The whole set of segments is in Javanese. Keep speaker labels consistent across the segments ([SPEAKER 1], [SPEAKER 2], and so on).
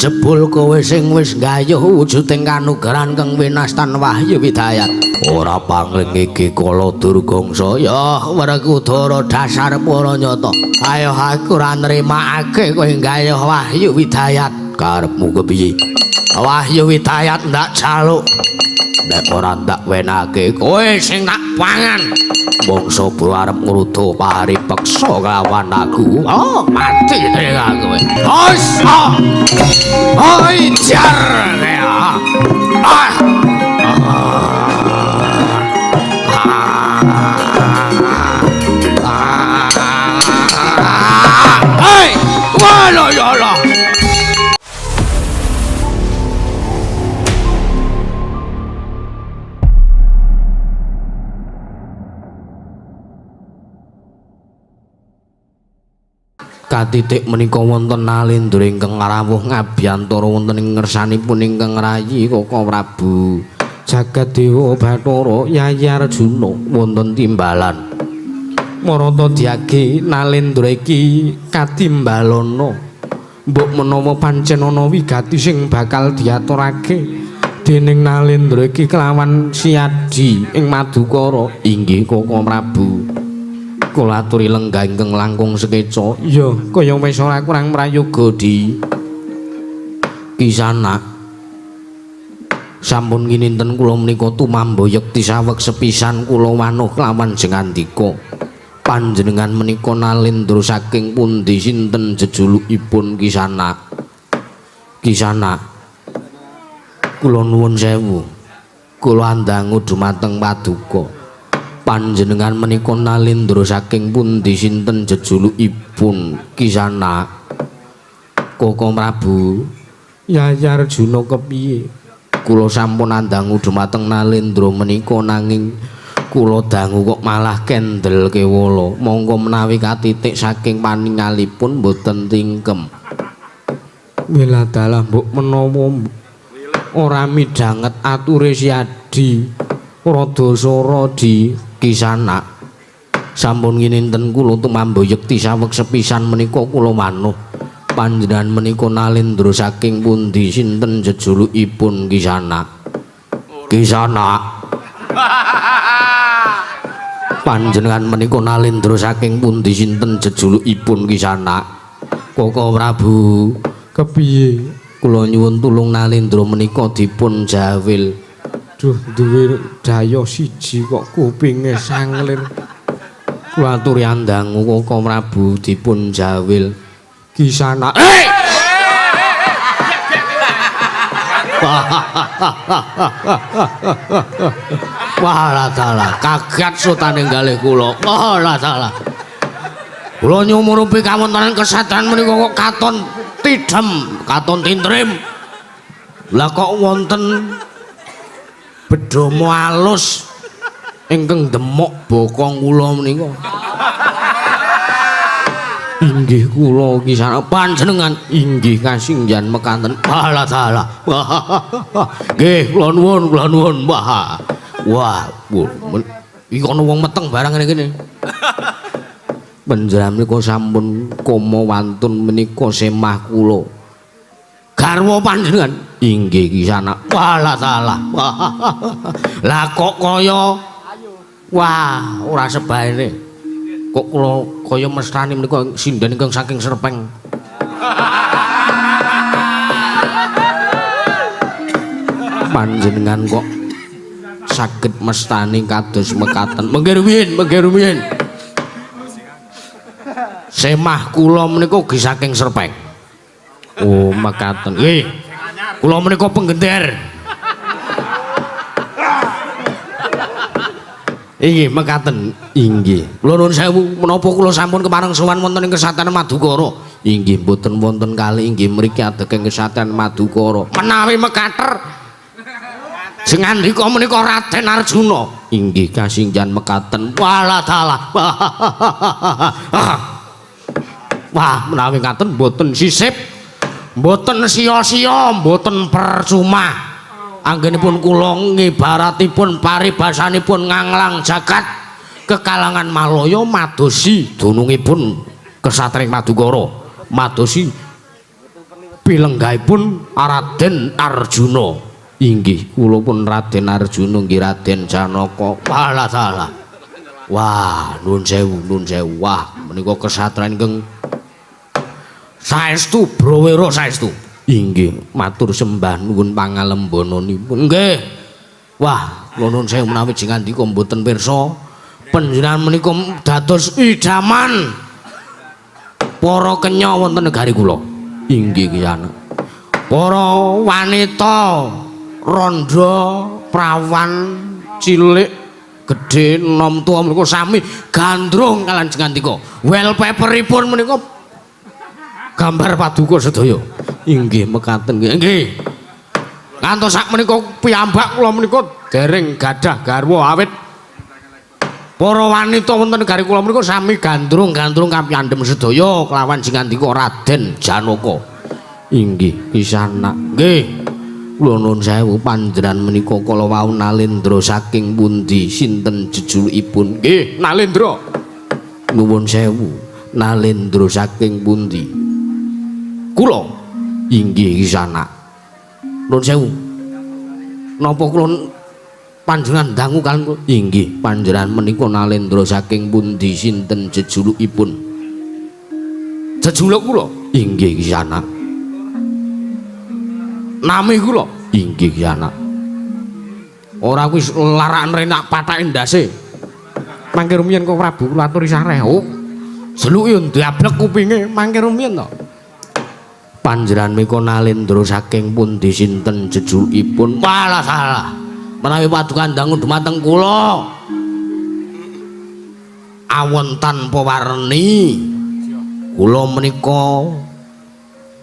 [SPEAKER 1] Jebul kowe sing wis gayuh wujuding kanugrahan kang winastan Wahyu Widayat. Ora pangling iki kala Durgangsa. Ya Werkudara dasar para nyata. Ayo aku ora nrimakake kowe gayuh Wahyu Widayat. Karepmu kepiye? Wahyu Widayat ndak jaluk. Nek ora ndak wenake kowe sing tak pangan. Mongso bro arep ngrudo pari peksa kelawan aku. Oh, mati kowe. Hos. Oi jar. Ah. Hei, wala ya Allah. Katitik menika wonten Nalendra ingkang rawuh ngabiyantara wonten ing ngersanipun ingkang rayi Koko Prabu Jagadewa Bathara Yayi Arjuna wonten timbalan. Marata diage Nalendra iki katimbalana. Mbok menawa pancen ana wigati sing bakal diaturake dening Nalendra iki kelawan Siadi ing Madukara. Inggih Koko Prabu. Kula aturi lenggah ingkang langkung sekeca. Iya, kaya wis ora kurang prayoga di Kisana. Sampun kininten kula menika tumamba yekti saweg sepisan kula wanuh kelawan jengandika. Panjenengan menika Nalendra saking pundi sinten jejulukipun Kisana? Kisana. Kula nuwun sewu. Kula andangu dumateng paduka. Panjenengan menika Nalendra saking pundi sinten jejulukipun Kisana? Koko Prabu Yayi Arjuna kepiye? Kula sampun andangu dumateng Nalendra menika nanging kula dangu kok malah kendel kewala. Monggo menawi katitik saking paningalipun mboten tingkem. Weladalah mbok menawa ora midhanget ature Siadi rada sora di Kisana. Sampun ngininten kula tumamba yekti saweg sepisan menika kula wanuh. Panjenengan menika Nalendra saking pundi sinten jejulukipun Kisana? Kisana. Panjenengan menika Nalendra saking pundi sinten jejulukipun Kisana? Koko Prabu kepiye? Kula nyuwun tulung Nalendra menika dipun jawil. Duh, duwe daya siji kok kupinge sanglir. Kula aturi andangu Koko Prabu dipun jawil. Kisana. Hei! Wah, dalah kaget sotane galih kula. Wah, dalah. Kula nyumurupi kawontenan kesatran menika kok katon tidhem, katon tintrim. Lah kok wonten bedhomo alus ingkang demok bokong kula menika. Inggih kula Kisana panjenengan inggih kasinggihan mekaten. Alah dalah. Nggih kula nuwun, kula nuwun. Wah. Wah, iki ana wong meteng barang ngene kene. Panjenengan menika sampun koma wantun menika semah kula. Garwa panjenengan inggih Kisana. Walah dalah. Lah kok kaya wah ora sebaene. Kok kula kaya mesrani menika sinden ingkang saking Serpeng. Panjenengan kok saged mestani kados mekaten. Mengke rumiyin, mengke rumiyin. Semah kula menika ugi saking Serpeng. Oh, mekaten. Nggih. Kula menika penggender. Inggih mekaten. Inggih. Kula nuwun sewu, menapa kula sampun kepareng sowan wonten ing Kesatran Madukara? Inggih mboten wonten kali inggih mriki adegeng Kesatran Madukara. Menawi mekater sing ngandika menika Raden Arjuna. Inggih kasinggihan mekaten. Walah dalah. Wah, menawi ngaten mboten sisip, mboten sia-sia, mboten percuma. Anggenipun kula ngibaratipun paribasanipun nganglang jagat kekalangan Malaya madosi dunungipun Kesatring Madukara, madosi Pilenggahipun Raden Arjuna. Inggih, kula pun Raden Arjuna nggih Raden Janaka. Walah salah. Wah, nuwun sewu, nuwun sewu. Wah, menika kesatran ingkang saestu brawira saestu. Inggih, matur sembah nuwun pangalembananipun. Nggih. Wah, kula nuwun sewu menawi jengandika mboten pirsa. Panjenengan menika dados idaman para kenya wonten negari kula. Inggih kisana. Para wanita randha, prawan, cilik, gedhe, nom tuwa menika sami gandrung kaliyan jengandika. Wallpaperipun menika gambar paduka sedaya. Inggih mekaten nggih. Nggih. Ngantos sak menika piyambak kula menika dereng gadah garwa awit para wanita wonten negari kula menika sami gandrung-gandrung kapiyandhem sedaya kelawan jengandika Raden Janaka. Inggih kisana. Nggih. Kula nuwun sewu panjenengan menika kala wau nalendra saking pundi sinten jejulukipun? Nggih, Nalendra. Nuwun sewu, Nalendra saking pundi? Kula inggih kisana. Nuwun sewu. Napa kula panjenengan dangu kaliyan kula? Inggih, panjenengan menika nalendra saking pundi sinten jejulukipun? Jejuluk kula? Inggih kisana. Nami kula? Inggih kisana. Ora kuwi larakan renak pathake ndase. Mangke rumiyin kok Prabu kula aturi sareh. Oh. Jeluke yo ndablek kupinge mangke rumiyin to. Panjenengan menika nalendra saking pundi sinten jejulukipun? Walah salah. Menawi paduka dangu dumateng kula awon tanpa warni kula menika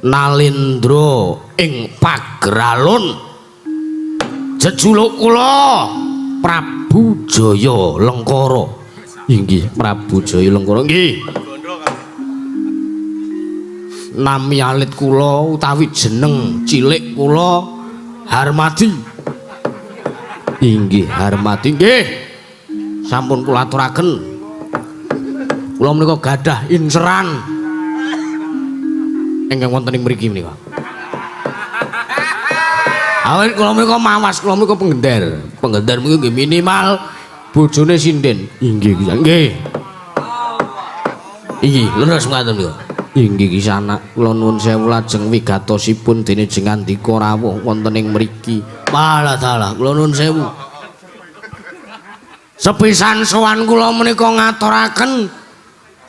[SPEAKER 1] nalendra ing Pageralun. Jejuluk kula Prabu Jaya Lengkara. Inggih Prabu Jaya Lengkara. Nggih. Nami alit kula utawi jeneng cilik kula Harmadi. Inggih Harmadi. Nggih. Sampun kula aturaken. Kula menika gadah inseran ingkang wonten ing mriki menika. Awit kula menika mawas, kula menika penggender. Penggender menika nggih minimal bojone sinden. Inggih nggih. Inggih, leres mekaten menika. Inggih kisana, kula nuwun sewu lajeng wigatosipun dene jengandika rawuh wonten ing mriki. Walah dalah, kula nuwun sewu. Sepisan sowan kula menika ngaturaken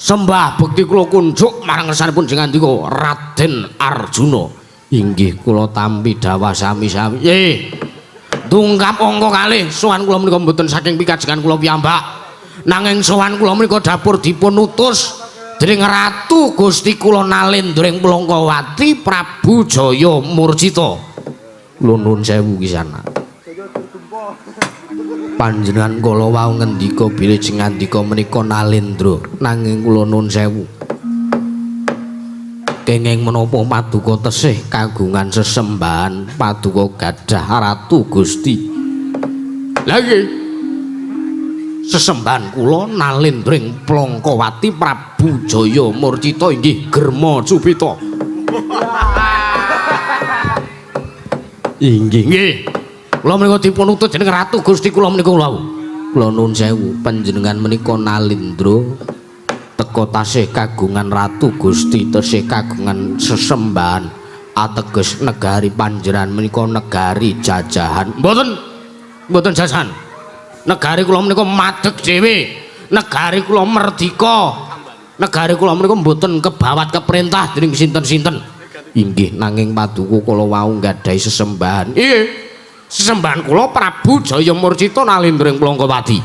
[SPEAKER 1] sembah bekti kula kunjuk marang ngersanipun jengandika Raden Arjuna. Inggih kula tampi dawah sami-sami. Nggih. Dungkap angka kalih sowan kula menika mboten saking pikajengan kula piyambak. Nanging sowan kula menika dapur dipun utus dening Ratu Gusti kula Nalendra ing Plangkawati Prabu Jaya Murcita. Kula nuwun sewu kisana. Panjenengan kala wau ngendika bilih jengandika menika Nalendra, nanging kula nuwun sewu. Kenging menapa paduka tesih kagungan sesembahan paduka gadah Ratu Gusti. Lha nggih. Sesembahan kula Nalendra ing Plangkawati Prabu Jaya Murcita inggih Germa Cupita. Inggih nggih. Kula menika dipun utus dening Ratu Gusti kula menika wau. Kula nuwun sewu panjenengan menika Nalendra teka tasih kagungan Ratu Gusti tesih kagungan sesembahan ateges negari panjenengan menika negari jajahan. Mboten, mboten jajahan. Negari kula menika madeg dhewe. Negari kula merdika. Negari kula menika mboten kebawat keperintah dening sinten-sinten. Inggih nanging paduka kula wau nggadahi sesembahan. Nggih. Sesembahan kula Prabu Jaya Murcita Nalendra ing Plangkawati.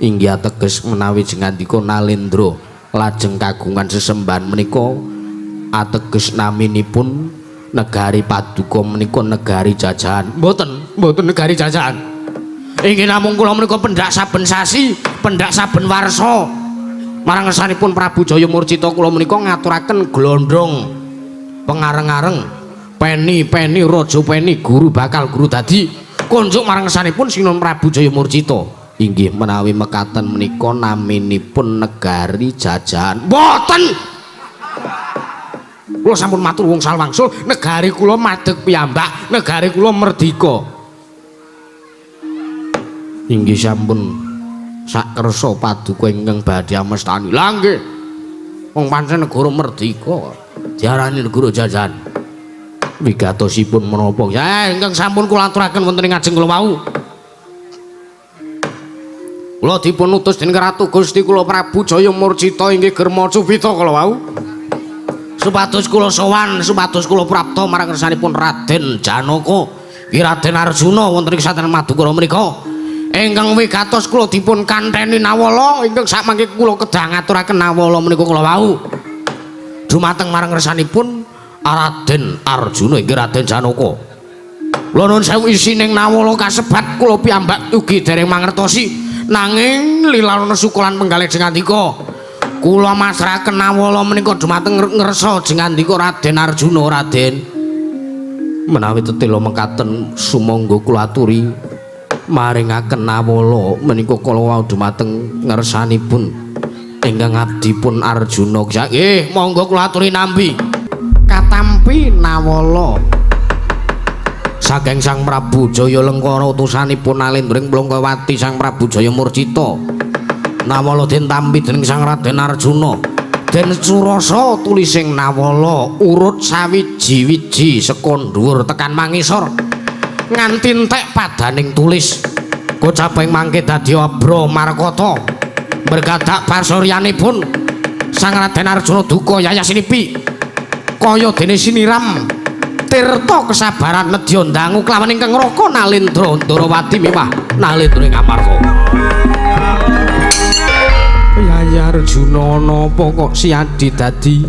[SPEAKER 1] Inggih ateges menawi jengandika Nalendra lajeng kagungan sesembahan menika ateges naminipun negari paduka menika negari jajahan. Mboten, mboten negari jajahan. Inggih namung kula menika pendak saben sasi, pendak saben warsa. Marang ngersanipun Prabu Jaya Murcita kula menika ngaturaken glondong pengareng-areng peni-peni raja peni guru bakal guru dadi kunjuk marang ngersanipun Sinuhun Prabu Jaya Murcita. Inggih menawi mekaten menika naminipun negari jajahan. Mboten. Kula sampun matur wungsal wangsul, negari kula madeg piyambak, negari kula merdika. Inggih sampun sakersa paduka ingkang badhe amestani. Lah nggih. Wong pancen negara merdika, diarani negara jajahan. Wigatosipun menapa? Ya ingkang sampun kula aturaken wonten ing ngajeng kula wau. Kula dipun utus dening Ratu Gusti kula Prabu Jaya Murcita inggih Germa Cubita kala wau. Supados kula sowan, supados kula prapta marang ngersanipun Raden Janaka, Ki Raden Arjuna wonten ing Satan Madukara menika. Ingkang wigatos kula dipun kantheni nawala ingkang sakmangke kula kedah ngaturaken nawala menika kula wau. Dumateng marang ngersanipun Raden Arjuna inggih Raden Janaka. Kula nuwun sewu isining nawala kasebat kula piyambak ugi dereng mangertosi nanging lilalana sukulan penggalih jengandika. Kula masrahaken nawala menika dumateng ngersa jengandika Raden Arjuna. Raden menawi tetela mekaten sumangga kula aturi maringaken nawala menika kala wau dumateng ngersanipun ingkang abdipun Arjuna. Nggih, monggo kula aturi nampi. Katampi nawala saking Sang Prabu Jaya Lengkara utusanipun Nalendra ing Plangkawati Sang Prabu Jaya Murcita. Nawala den tampi dening Sang Raden Arjuna. Den surasa tulising nawala urut sawiji-wiji saka dhuwur tekan mangisor nganti entek padaning tulis. Gocaping mangke dadi abra markata. Bergadak pasuryanipun Sang Raden Arjuna duka yayasinipi kaya dene siniram tirta kesabaran nedya ndangu kelawan ingkang raka Nalendra Ndarawati miwah Nalendra ing Amarta. Yayi Arjuna napa kok siadi dadi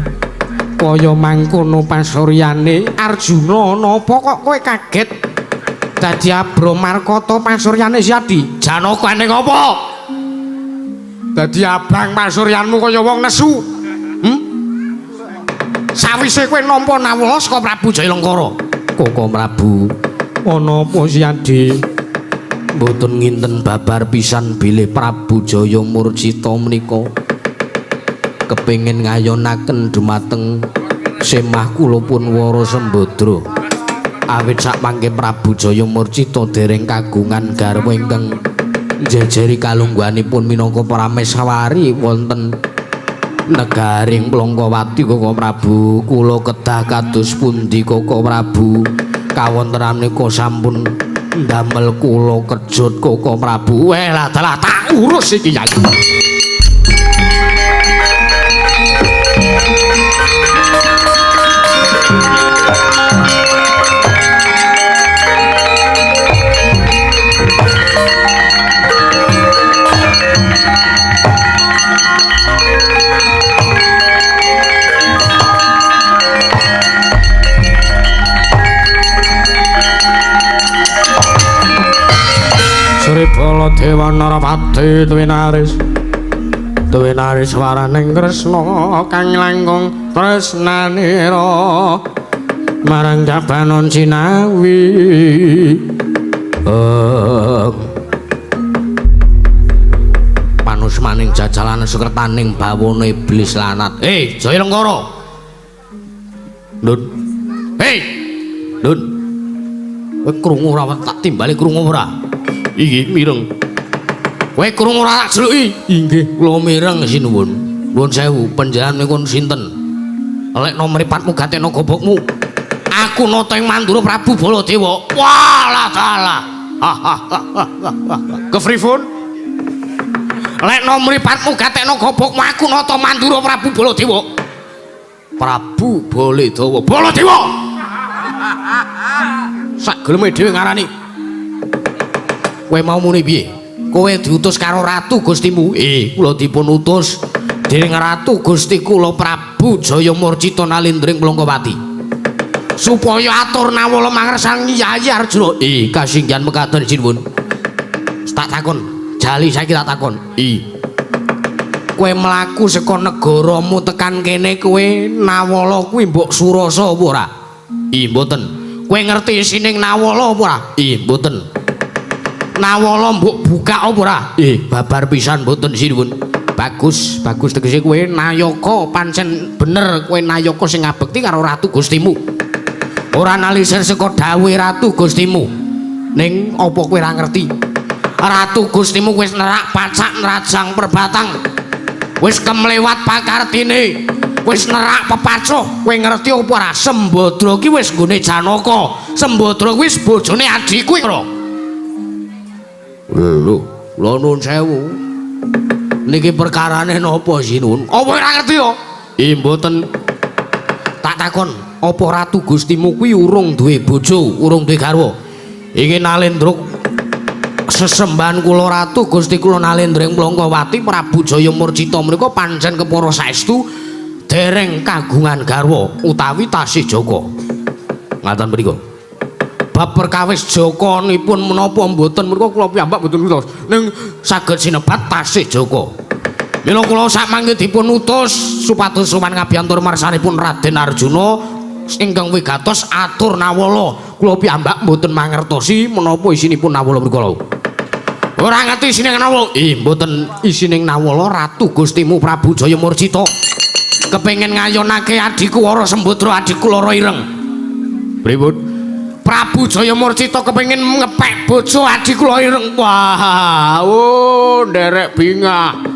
[SPEAKER 1] kaya mangkono pasuryane? Arjuna napa kok kowe kaget dadi abra markata pasuryane siadi? Janaka eneng apa? Dadi abang pasuryanmu kaya wong nesu. Sawise kowe nampa nawala saka Prabu Jaya Lengkara. Koko Prabu, ana apa siadi? Mboten nginten babar pisan bilih Prabu Jaya Murcita menika kepengin ngayonaken dumateng semah kula pun Wara Sembadra. Awit sakmangke Prabu Jaya Murcita dereng kagungan garwa ingkang njejeri kalungguhanipun minangka prameswari wonten negaring Plangkawati. Koko Prabu, kula kedah kados pundi Koko Prabu? Kawontenan menika sampun ndamel kula kejut Koko Prabu. Weh lah dalah tak urus iki Yai. Sri Baladewa Narapati Twinaris Twinaris waraning Kresna kang langkung tresnanira marang jabanon sinawi. Panusmaning jajalan sekretaning bawana iblis lanat. Hei Jaya Lengkara. Ndun. Hei. Ndun. Kowe krungu ora tak timbali krungu ora? Inggih mireng. Kowe krungu ora tak jeluki? Inggih kula mireng sinuwun. Nuwun sewu, panjenengan niku sinten? Lekno mripatmu gatekno gobokmu. Aku nata ing Mandura Prabu Baladewa. Walah dalah. Kepripun? Lekno mripatmu gatekno gobokmu, aku nata Mandura Prabu Baladewa. Prabu Baladewa. Baladewa. Sak geleme dhewe ngarani. Kowe mau muni piye? Kowe diutus karo Ratu Gustimu. Kula dipun utus dening Ratu Gusti kula Prabu Jaya Murcita Nalendra ing Plangkawati. Supaya atur nawala mangersan Yayi Arjuna. Kasinggihan mekaten sinuwun. Tak takon, jali saiki tak takon. Kowe mlaku saka negaramu tekan kene kowe nawala kuwi mbok surasa apa ora? Mboten. Kowe ngerti isining nawala apa ora? Mboten. Nawala mbok buka apa ora? Babar pisan mboten sinuwun. Bagus, bagus tegese kowe nayaka pancen bener kowe nayaka sing ngabekti karo Ratu Gustimu. Ora nalisir saka dawuhe Ratu Gustimu. Ning apa kowe ora ngerti? Ratu Gustimu wis nerak pacak nerajang perbatang. Wis kemlewat pakartine. Wis nerak pepacuh. Kowe ngerti apa ora? Sembadra ki wis nggone Janaka. Sembadra wis bojone adhiku ora. Lho, kula nuwun sewu. Niki perkarane napa Sinun? Apa ora ngerti yo? Ih, mboten. Tak takon, apa Ratu Gustimu kuwi urung duwe bojo, urung duwe garwa? Iki Nalendra sesembahan kula Ratu Gusti kula Nalendra ing Plangkawati Prabu Jaya Murcita menika pancen kepara saestu dereng kagungan garwa utawi tasih jaka. Ngaten mriku. Bab perkawis jakanipun menapa mboten menika kula piyambak mboten ngertos. Ning saged sinebat tasih jaka. Mila kula sakmangke dipun utus supados sowan ngabiyantur marsanipun Raden Arjuna ingkang wigatos atur nawala. Kula piyambak mboten mangertosi menapa isinipun nawala mriku lho. Ora ngerti isine nawala. Ih, mboten isine nawala Ratu Gustimu Prabu Jaya Murcita kepengin ngayonake adhiku Wara Sembadra adhiku Lara Ireng. Pripun? Prabu Jaya Murcita kepengin ngepek bojo adhiku Lara Ireng. Wah, oh nderek bingah.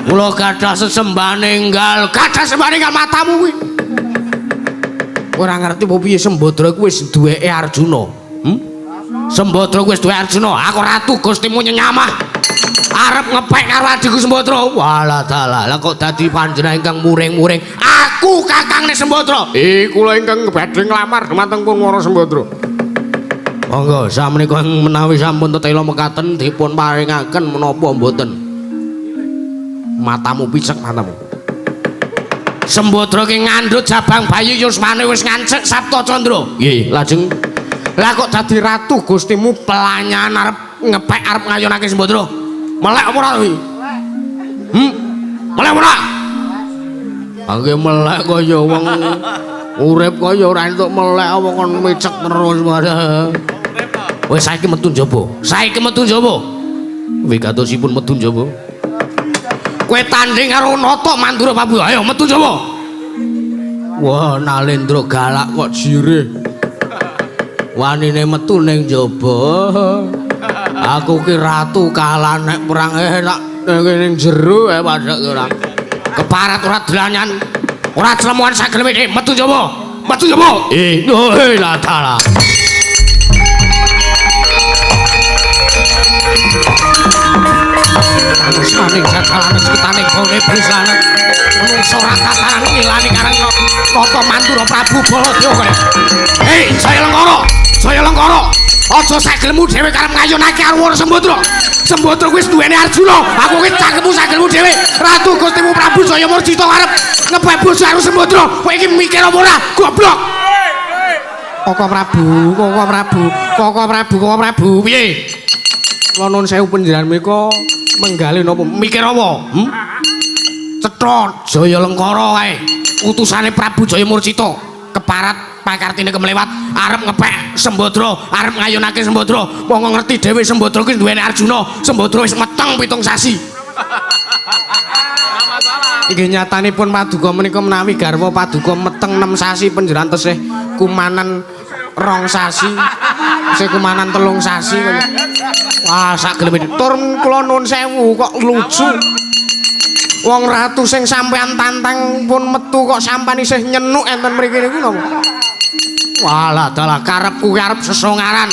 [SPEAKER 1] Kula gadah sesembahan enggal, gadah sesembahan enggal matamu kuwi. Ora ngerti apa piye Sembadra kuwi wis duweke Arjuna. Hmm? Sembadra kuwi wis duwe Arjuna, aku Ratu Gustimu nyenyamah. Arep ngepek karo adhiku Sembadra. Walah dalah, lah kok dadi panjenengan ingkang muring-muring. Aku kakangne Sembadra. Kula ingkang badhe nglamar dumateng Pun Wara Sembadra. Monggo samenika menawi sampun tetela mekaten dipun paringaken menapa mboten. Matamu picek matamu. Sembadra ki ngandhut jabang bayi yuswane wis ngancik Sapta Candra. Nggih, lajeng lah kok dadi Ratu Gustimu pelanyan arep ngepek arep ngayonake Sembadra. Melek apa ora kuwi? Melek ora? Angge melek kaya wong urip kaya ora entuk melek apa kon micek terus. Wis saiki metu njaba. Saiki metu njaba. Wigatosipun metu njaba. Kowe tanding karo Nata Mandura Prabu. Ayo metu njaba. Wah, Nalendra galak kok jirih. Wanine metu ning njaba. Aku ki ratu kalah nek perang tak ning jero padha ora. Keparat ora dlanyan. Ora clemuan sageleme dhek metu njaba. Metu njaba. Lah dalah. Saning jajalane sekitane gone brislanet menungso ora tataran ngilani karang Nata Mandura Prabu Baladewa kene. Hei, Jaya Lengkara, Jaya Lengkara. Aja sagelmu dhewe karep ngayunake karo Wara Sembadra. Sembadra kuwi duwene Arjuna. Aku ki cangkemmu sagelmu dhewe. Ratu Gustimu Prabu Jaya Murcita arep ngepek bojo karo Sembadra. Kowe iki mikir apa ora? Goblok. Koko Prabu, Koko Prabu, Koko Prabu, Koko Prabu. Piye? Kula nuwun sewu panjenengan menika menggalih napa? Mikir apa? Cetha Jaya Lengkara kae. Utusane Prabu Jaya Murcita keparat pakartine kemlewat arep ngepek Sembadra, arep ngayunake Sembadra. Wong ngerti dhewe Sembadra kuwi duwene Arjuna. Sembadra wis meteng 7 sasi. Inggih nyatanipun paduka menika menawi garwa paduka meteng 6 sasi panjenengan tesih kumanan 2 sasi. Sing kumanan 3 sasi. Wah, sak geleme tur kula nuwun sewu kok lucu. Wong ratu sing sampean tantang pun metu kok sampean isih nyenuk enten mriki niku napa? Walah dalah karepku ki arep sesongaran.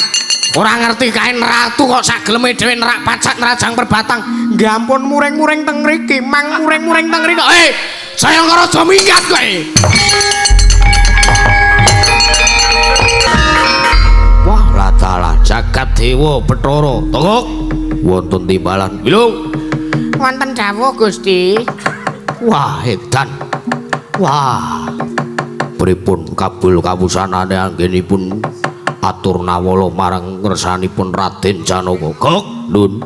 [SPEAKER 1] Ora ngerti kae ratu kok sak geleme dhewe nerak pacak nerajang perbatang. Nggih ampun muring-muring teng mriki, mang muring-muring teng mriki. Jaya Lengkara aja minggat kowe. Wah, lah dalah jagat dewa Bathara. Tengok wonten timbalan. Wilung. Wonten dawuh Gusti. Wah, edan. Wah. Pripun kabul kawusanane anggenipun atur nawala marang ngersanipun Raden Janaka. Gok, Nun.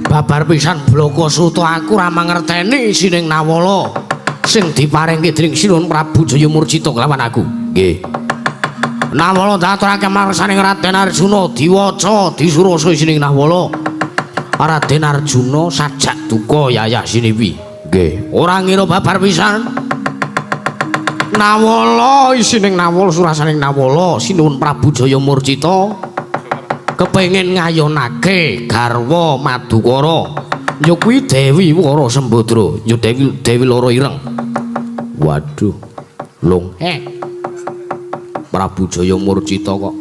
[SPEAKER 1] Babar pisan blaka suta aku ora mangerteni isining nawala sing diparingke dening Sinuwun Prabu Jaya Murcita kelawan aku. Nggih. Nawala daturake marsaning Raden Arjuna diwaca disurasa isining nawala. Raden Arjuna sajak duka yayah siniwi. Nggih, ora ngira babar pisan. Nawala isining Nawala surasaning Nawala sinuwun Prabu Jaya Murcita kepengin ngayonake garwa Madukara. Ya kuwi Dewi Wara Sembadra, ya Dewi Loro Ireng. Waduh, lung. Prabu Jaya Murcita kok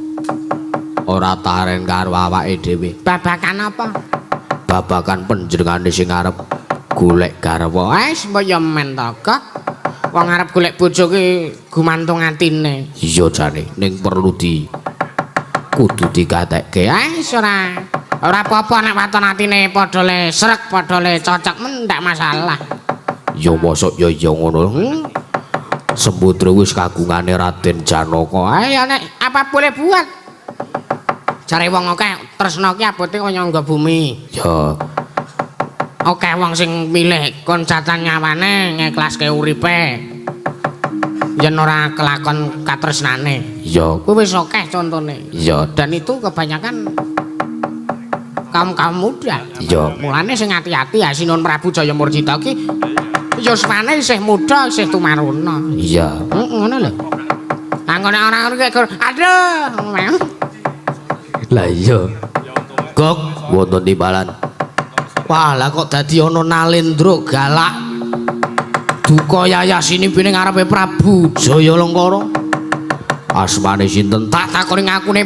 [SPEAKER 1] ora taren karo awake dhewe.
[SPEAKER 2] Babakan apa?
[SPEAKER 1] Babakan panjenengane sing arep golek garwa.
[SPEAKER 2] Wis mbok ya men to, Kok. Wong arep golek bojo ki gumantung atine.
[SPEAKER 1] Iya jane, ning perlu di kudu dikatekke.
[SPEAKER 2] Wis ora. Ora apa-apa nek waton atine padha le srek, padha le cocok men ndak masalah.
[SPEAKER 1] Ya mosok ya iya ngono. Sembadra wis kagungane Raden Janaka.
[SPEAKER 2] Ayo nek apa boleh buat. Jare wong akeh tresna ki abote kaya nggo bumi.
[SPEAKER 1] Ya.
[SPEAKER 2] Akeh wong sing milih koncatan nyawane ngeklaske uripe. Yen ora kelakon katresnane.
[SPEAKER 1] Ya.
[SPEAKER 2] Kuwi wis akeh contone.
[SPEAKER 1] Ya.
[SPEAKER 2] Dan itu kebanyakan kaum-kaum muda.
[SPEAKER 1] Ya.
[SPEAKER 2] Mulane sing ati-ati ya Sinuwun Prabu Jaya Murcita ki yuswane isih muda, isih tumaruna.
[SPEAKER 1] Iya.
[SPEAKER 2] Heeh, ngono lho. Anggone ora ngono ki aduh.
[SPEAKER 1] Lah iya. Gok wonten timbalan. Wah, lah kok dadi ana Nalendra galak. Duka yayah sini bene ngarepe Prabu Jaya Lengkara. Asmane sinten? Tak takoni ngakune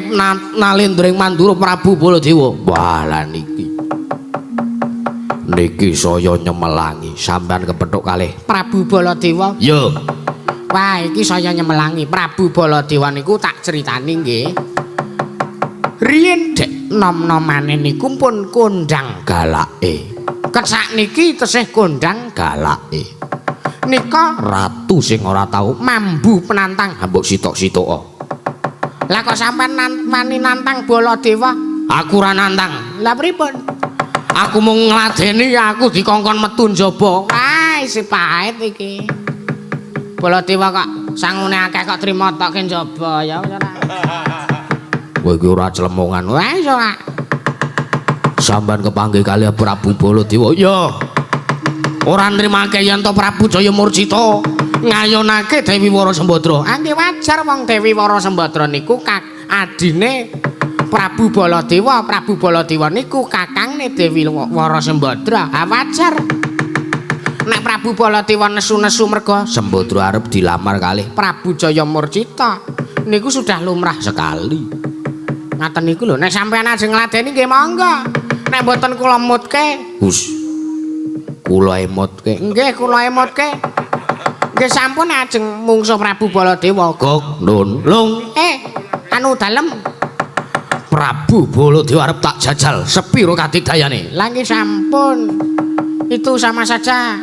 [SPEAKER 1] Nalendra ing Mandura Prabu Baladewa. Wah, lah niki. Niki saya nyemelangi sampean kepethuk kalih
[SPEAKER 2] Prabu Baladewa.
[SPEAKER 1] Yo.
[SPEAKER 2] Wah, iki saya nyemelangi. Prabu Baladewa niku tak critani nggih. Riyen dek nom-nomane niku pun kondang
[SPEAKER 1] galake.
[SPEAKER 2] Ket sakniki tesih kondang
[SPEAKER 1] galake.
[SPEAKER 2] Nika
[SPEAKER 1] ratu sing ora tau
[SPEAKER 2] mambu penantang.
[SPEAKER 1] Mbok sitok-sitok.
[SPEAKER 2] Lah kok sampean wani nantang Baladewa?
[SPEAKER 1] Aku ora nantang.
[SPEAKER 2] Lah pripun?
[SPEAKER 1] Aku mung ngladeni aku dikongkon metu njaba.
[SPEAKER 2] Wah, isih pahit iki. Baladewa kok sangune akeh kok trimo tokke njaba ya ora.
[SPEAKER 1] Kowe iki ora clemongan.
[SPEAKER 2] Wah, iso ora.
[SPEAKER 1] Sampeyan kepanggih kaliyan Prabu Baladewa. Ya. Ora nrimake yen to Prabu Jaya Murcita ngayonake Dewi Wara Sembadra.
[SPEAKER 2] Ah nggih wajar wong Dewi Wara Sembadra niku adine Prabu Baladewa. Prabu Baladewa niku kakangne Dewi Wara Sembadra. Ah wajar. Nek Prabu Baladewa nesu-nesu merga
[SPEAKER 1] Sembadra arep dilamar kalih
[SPEAKER 2] Prabu Jaya Murcita niku sudah lumrah
[SPEAKER 1] sekali.
[SPEAKER 2] Ngaten niku lho, nek sampeyan ajeng ngladeni nggih monggo. Nek mboten kula mutke,
[SPEAKER 1] hus. Kula emotke.
[SPEAKER 2] Nggih, kula emotke. Nggih sampun ajeng mungsuh Prabu Baladewa.
[SPEAKER 1] Gok, nun, lung.
[SPEAKER 2] Anu dalem
[SPEAKER 1] Prabu Baladewa arep tak jajal sepiro kadigdayane.
[SPEAKER 2] Lah nggih sampun. Itu sama saja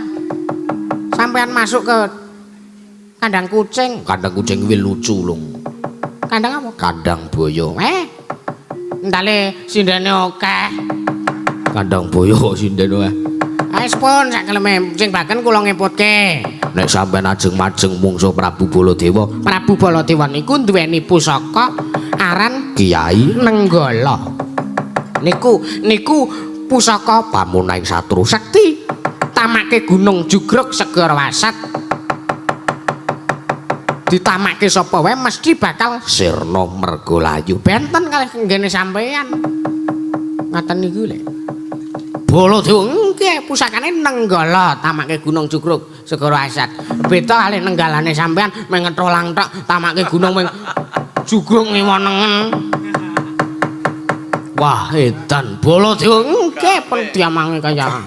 [SPEAKER 2] sampean masuk ke kandang kucing.
[SPEAKER 1] Kandang kucing kuwi lucu, Lung.
[SPEAKER 2] Kandang apa?
[SPEAKER 1] Kandang boyo.
[SPEAKER 2] Entale sindene akeh.
[SPEAKER 1] Kandang boyo kok sindene akeh.
[SPEAKER 2] Wis pun sak keleme sing baken kula ngeputke.
[SPEAKER 1] Nek sampean ajeng-majeng mungsuh Prabu Baladewa,
[SPEAKER 2] Prabu Baladewa niku duweni pusaka aran
[SPEAKER 1] Kiai
[SPEAKER 2] Nenggala. Niku pusaka
[SPEAKER 1] pamunaing satru
[SPEAKER 2] sekti. Tamake gunung jugruk segara wasat. Ditamake sapa wae mesti bakal
[SPEAKER 1] sirna merga layu.
[SPEAKER 2] Benten kalih nggene sampean. Ngaten niku lho.
[SPEAKER 1] Baladewa
[SPEAKER 2] nggih pusakane Nenggala tamake gunung jugruk segara asat. Beda kalih nenggalane sampean mung ngetholang tok tamake gunung mung jugruk ngiwa nengen.
[SPEAKER 1] Wah, edan Baladewa
[SPEAKER 2] nggih pun diamange kaya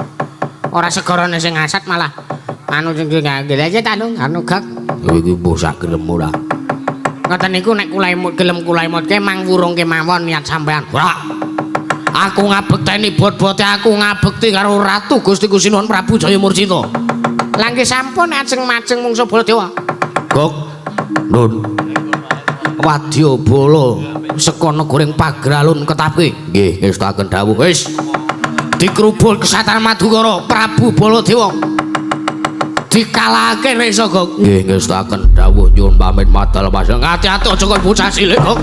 [SPEAKER 2] ora segarane sing asat malah anu sing nggih aja ta lho anu gak.
[SPEAKER 1] Kowe iki mbok sak gelem ora?
[SPEAKER 2] Ngoten niku nek kula emut gelem kula emutke mang wurungke mawon niat sampean.
[SPEAKER 1] Ora. Aku ngabekteni bot-bote aku ngabekti karo Ratu Gusti Sinuwun Prabu Jaya Murcita.
[SPEAKER 2] Lah nggih sampun ajeng majeng mungsuh Baladewa.
[SPEAKER 1] Gok. Nun. Wadya bala saka negara Pagralun ketapke. Nggih, ngestakaken dawuh. Wis. Dikrubul kesatan Madukara Prabu Baladewa. Dikalahake nek iso, Gok. Nggih, ngestakaken dawuh nyuwun pamit madal pasang. Ati-ati aja kaya bocah cilik, Gok.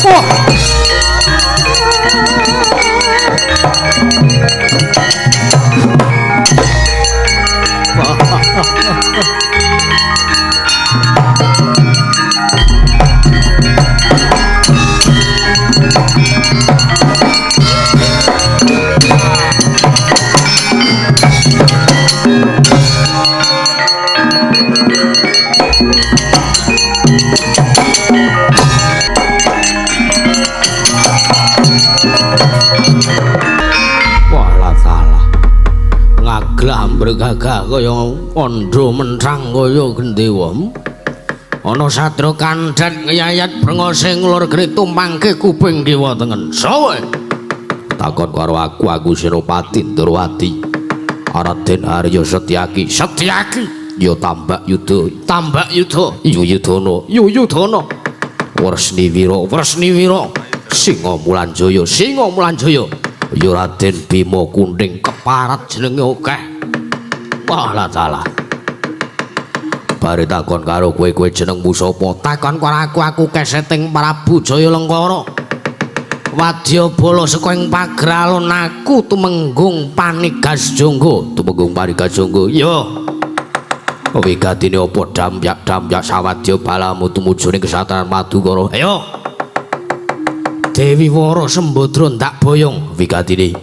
[SPEAKER 1] Oh. Gagah kaya kandha menthang kaya gendhewa. Ana sadra kandhat ngeyayat brengose nglur geni tumpangke kuping kiwa tengen. Sawe takon karo aku, aku Senopati Ndorowati. Raden Arya Setyaki. Setyaki ya Tambak Yuda, Tambak Yuda, Yuyudana, Yuyudana. Wresni Wira, Wresni Wira. Singa Mulanjaya, Singa Mulanjaya. Ya Raden Bima Kunting keparat jenenge akeh. Wah salah. Bare takon karo kowe, kowe jenengmu sapa? Takon karo aku, aku keseting Prabu Jaya Lengkara. Wadyabala saka ing Pagralon aku tumenggung Panigas Jangga. Tumenggung Panigas Jangga. Ya. Wigatine apa damyak-damyak sawadya balamu tumuju ning kesatran Madukara. Ayo. Dewi Wara Sembadra ndak boyong wigatine.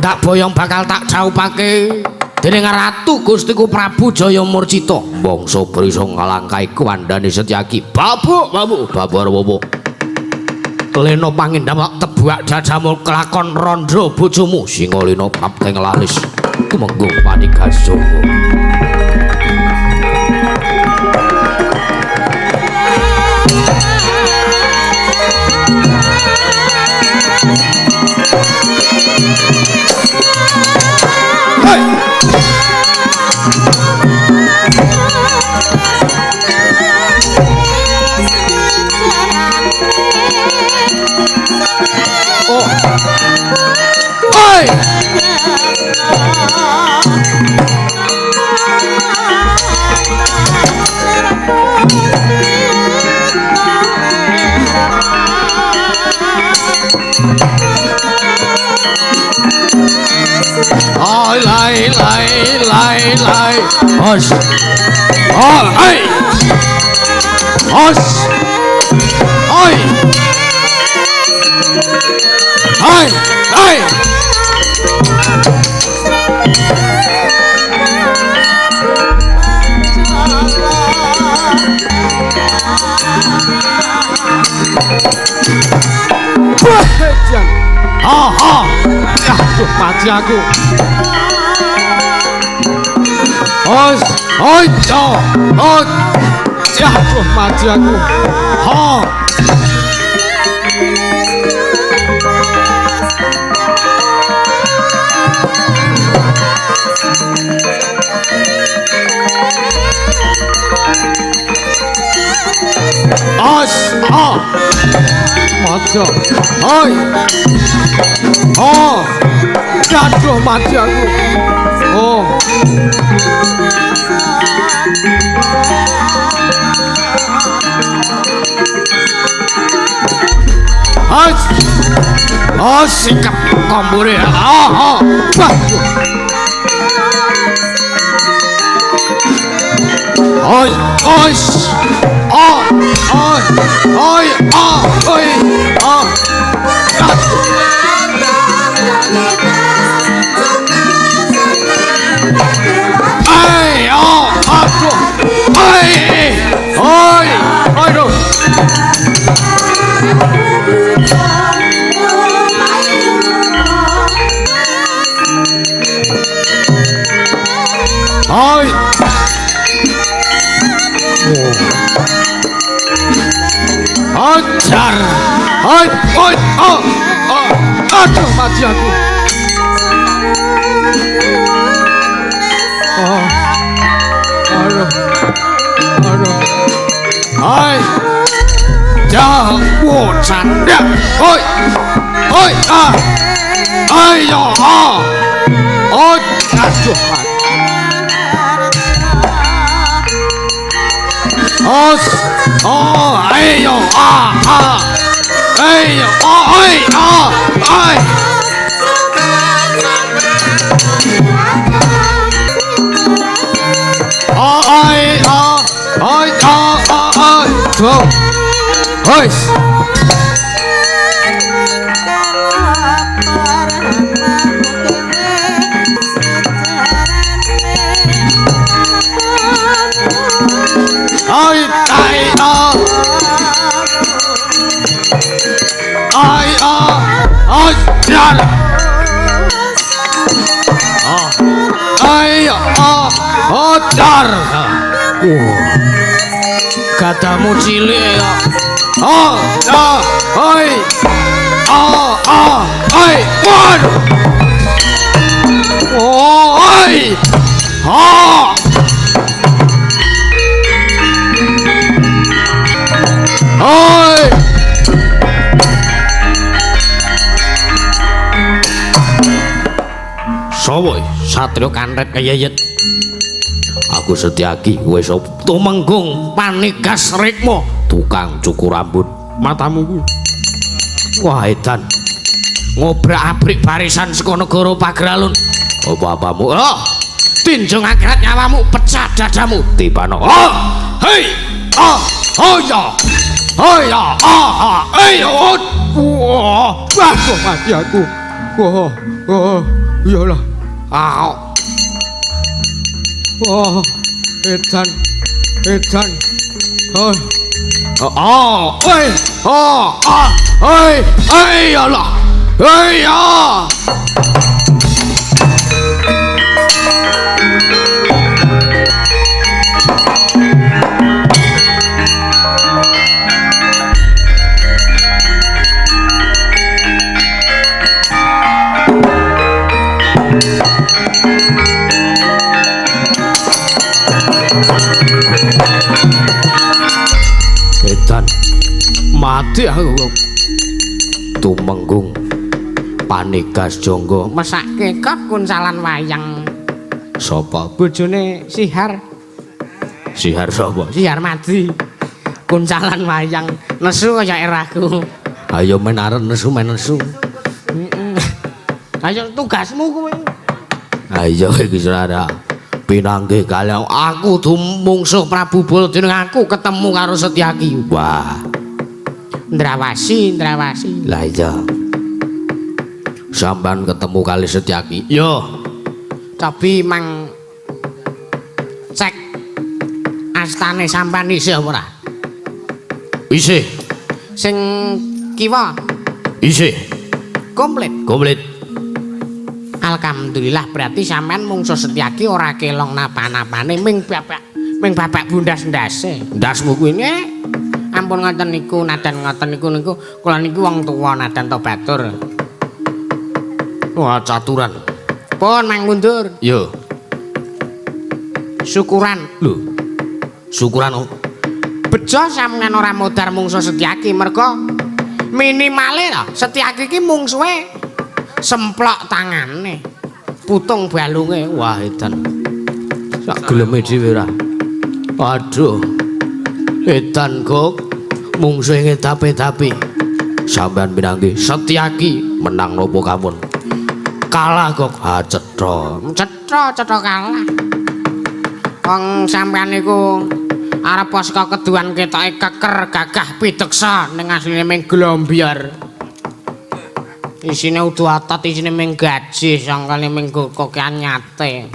[SPEAKER 1] Ndak boyong bakal tak caupake dening Ratu Gustiku Prabu Jaya Murcita. Mangsa prisa ngalangkai kuwandane Setyaki. Babu, babu, babu arep apa? Lena pangindam tebuak jajamu kelakon randha bojomu. Singa lena prapteng laris tumenggung Panigas Jangga. Hey! Oh. Oi! Oi, lai, lai, lai, lai. Os. Oh, ai. Os. Oi. Oi, oi. Oh, oh. Aduh, mati aku. Os, oi, oh, oh. Aduh, mati aku. Oh. Os, oh. Mati. Oi. Oh. Aduh, mati aku. Oh. Os. Oh, sikap kombure. Oh, oh. Oi, oi. Oh, oi, oi, oh, oi, oh. Ai, oh, aduh. Ai, oi, aduh. Oi. Oh. Ajar. Oi, oi, oh, oh. Aduh, mati aku. Oh. Aduh. Aduh. Oi. Jangan canda. Oi. Oi, ah. Ayo, ah. Oh, aduh. Os, oh, ayo, ah, ah. Hey, oh, oi, oh, oi. Oh, oi, oh, oi, oh, oh, oi. Go. Hoi. Oi, tai, oh. Oi, oh, oi, jar. Oh. Oi, oh, oh, jar. Gadamu cilik kok. Oh, oh, oi. Oh, oh, oi, one. Oh, oi. Oh. Oi. Sowo satrio kanret keyeyet. Aku Setyaki kowe sapa? Tumenggung Panigas Rikma, tukang cukur rambut matamu kuwi. Wah, edan. Ngobrak-abrik barisan saka negara Pageralun. Apa-apamu? Oh, tinjung akhirat nyawamu pecah dadamu. Tibano. Oh, hei. Oh, oh ya. Oh ya. Ah, ah. Hei, oh. Wah, kok mati aku. Wah, oh, iyalah. Ah. Wah, edan. Edan. Oh. Oh, oi. Oh, ah. Oi, oi, ya Allah. Oi, ya. Edan mati aku kok. Tumenggung Panigas Jonggo
[SPEAKER 2] mesake kok kuncalan wayang.
[SPEAKER 1] Sapa?
[SPEAKER 2] Bojone Sihar.
[SPEAKER 1] Sihar sapa?
[SPEAKER 2] Sihar Madi. Kuncalan wayang nesu kaya eraku.
[SPEAKER 1] Ayo men arep nesu men nesu.
[SPEAKER 2] Heeh. Ayo tugasmu kowe.
[SPEAKER 1] Ayo iki Sarah. Pinanggih kalian aku dumungsuh Prabu Baladewa, aku ketemu karo Setyaki. Wah.
[SPEAKER 2] Ndrawasi, Ndrawasi.
[SPEAKER 1] Lah iya. Sampean ketemu kali Setyaki. Yo.
[SPEAKER 2] Tapi mang cek astane sampean isih apa ora?
[SPEAKER 1] Isih.
[SPEAKER 2] Sing kiwa?
[SPEAKER 1] Isih.
[SPEAKER 2] Komplit.
[SPEAKER 1] Komplit.
[SPEAKER 2] Alhamdulillah berarti sampean mungsuh Setyaki ora kelong napa-napane ming bapak bundas ndase.
[SPEAKER 1] Ndasmu kuwi
[SPEAKER 2] ampun ngoten niku nadan ngoten niku niku kula niku wong tuwa nadan to batur.
[SPEAKER 1] Wah, caturan.
[SPEAKER 2] Pun mang mundur.
[SPEAKER 1] Yo.
[SPEAKER 2] Syukuran.
[SPEAKER 1] Lho. Syukuran opo?
[SPEAKER 2] Bejo sampean ora modar mungsuh Setyaki mergo minimale lho Setyaki iki mungsuhe semplok tangane, putung balunge.
[SPEAKER 1] Wah, edan. Sak geleme dhewe ora. Aduh. Edan kok mungsuhe ngedapi-dapi. Sampean pinanggih Setyaki menang napa kawon? Kalah kok. Ah, cetha.
[SPEAKER 2] Cetha, cetha kalah. Wong sampean niku arep saka keduan ketoke keker gagah pideksa ning asline ming glombyar. Isine udu otot, isine ming gaji, sangkane ming kokean nyate.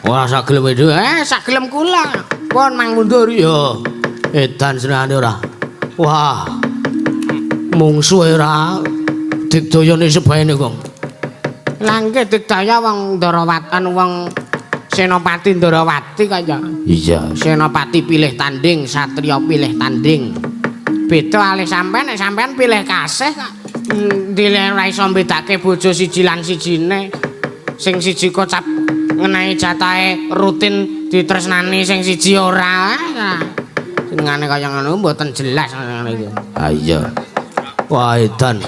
[SPEAKER 1] Ora sak gelem dhewe.
[SPEAKER 2] Sak gelem kula. Pun mang mundur.
[SPEAKER 1] Yo. Edan senengane ora. Wah. Mungsuhe ora digdayane sebaene kok.
[SPEAKER 2] Lah nggih digdaya wong Ndarawatan wong Senopati Ndarawati kaya.
[SPEAKER 1] Iya.
[SPEAKER 2] Senopati pilih tanding, satriya pilih tanding. Beda alih sampean nek sampean pilih kasih kok. Ndile ora iso mbedake bojo siji lan sijine. Sing siji kocap ngenehi jatahe rutin ditresnani, sing siji ora. Senengane kaya ngono mboten jelas ngono iku.
[SPEAKER 1] Ha iya. Wah, edan.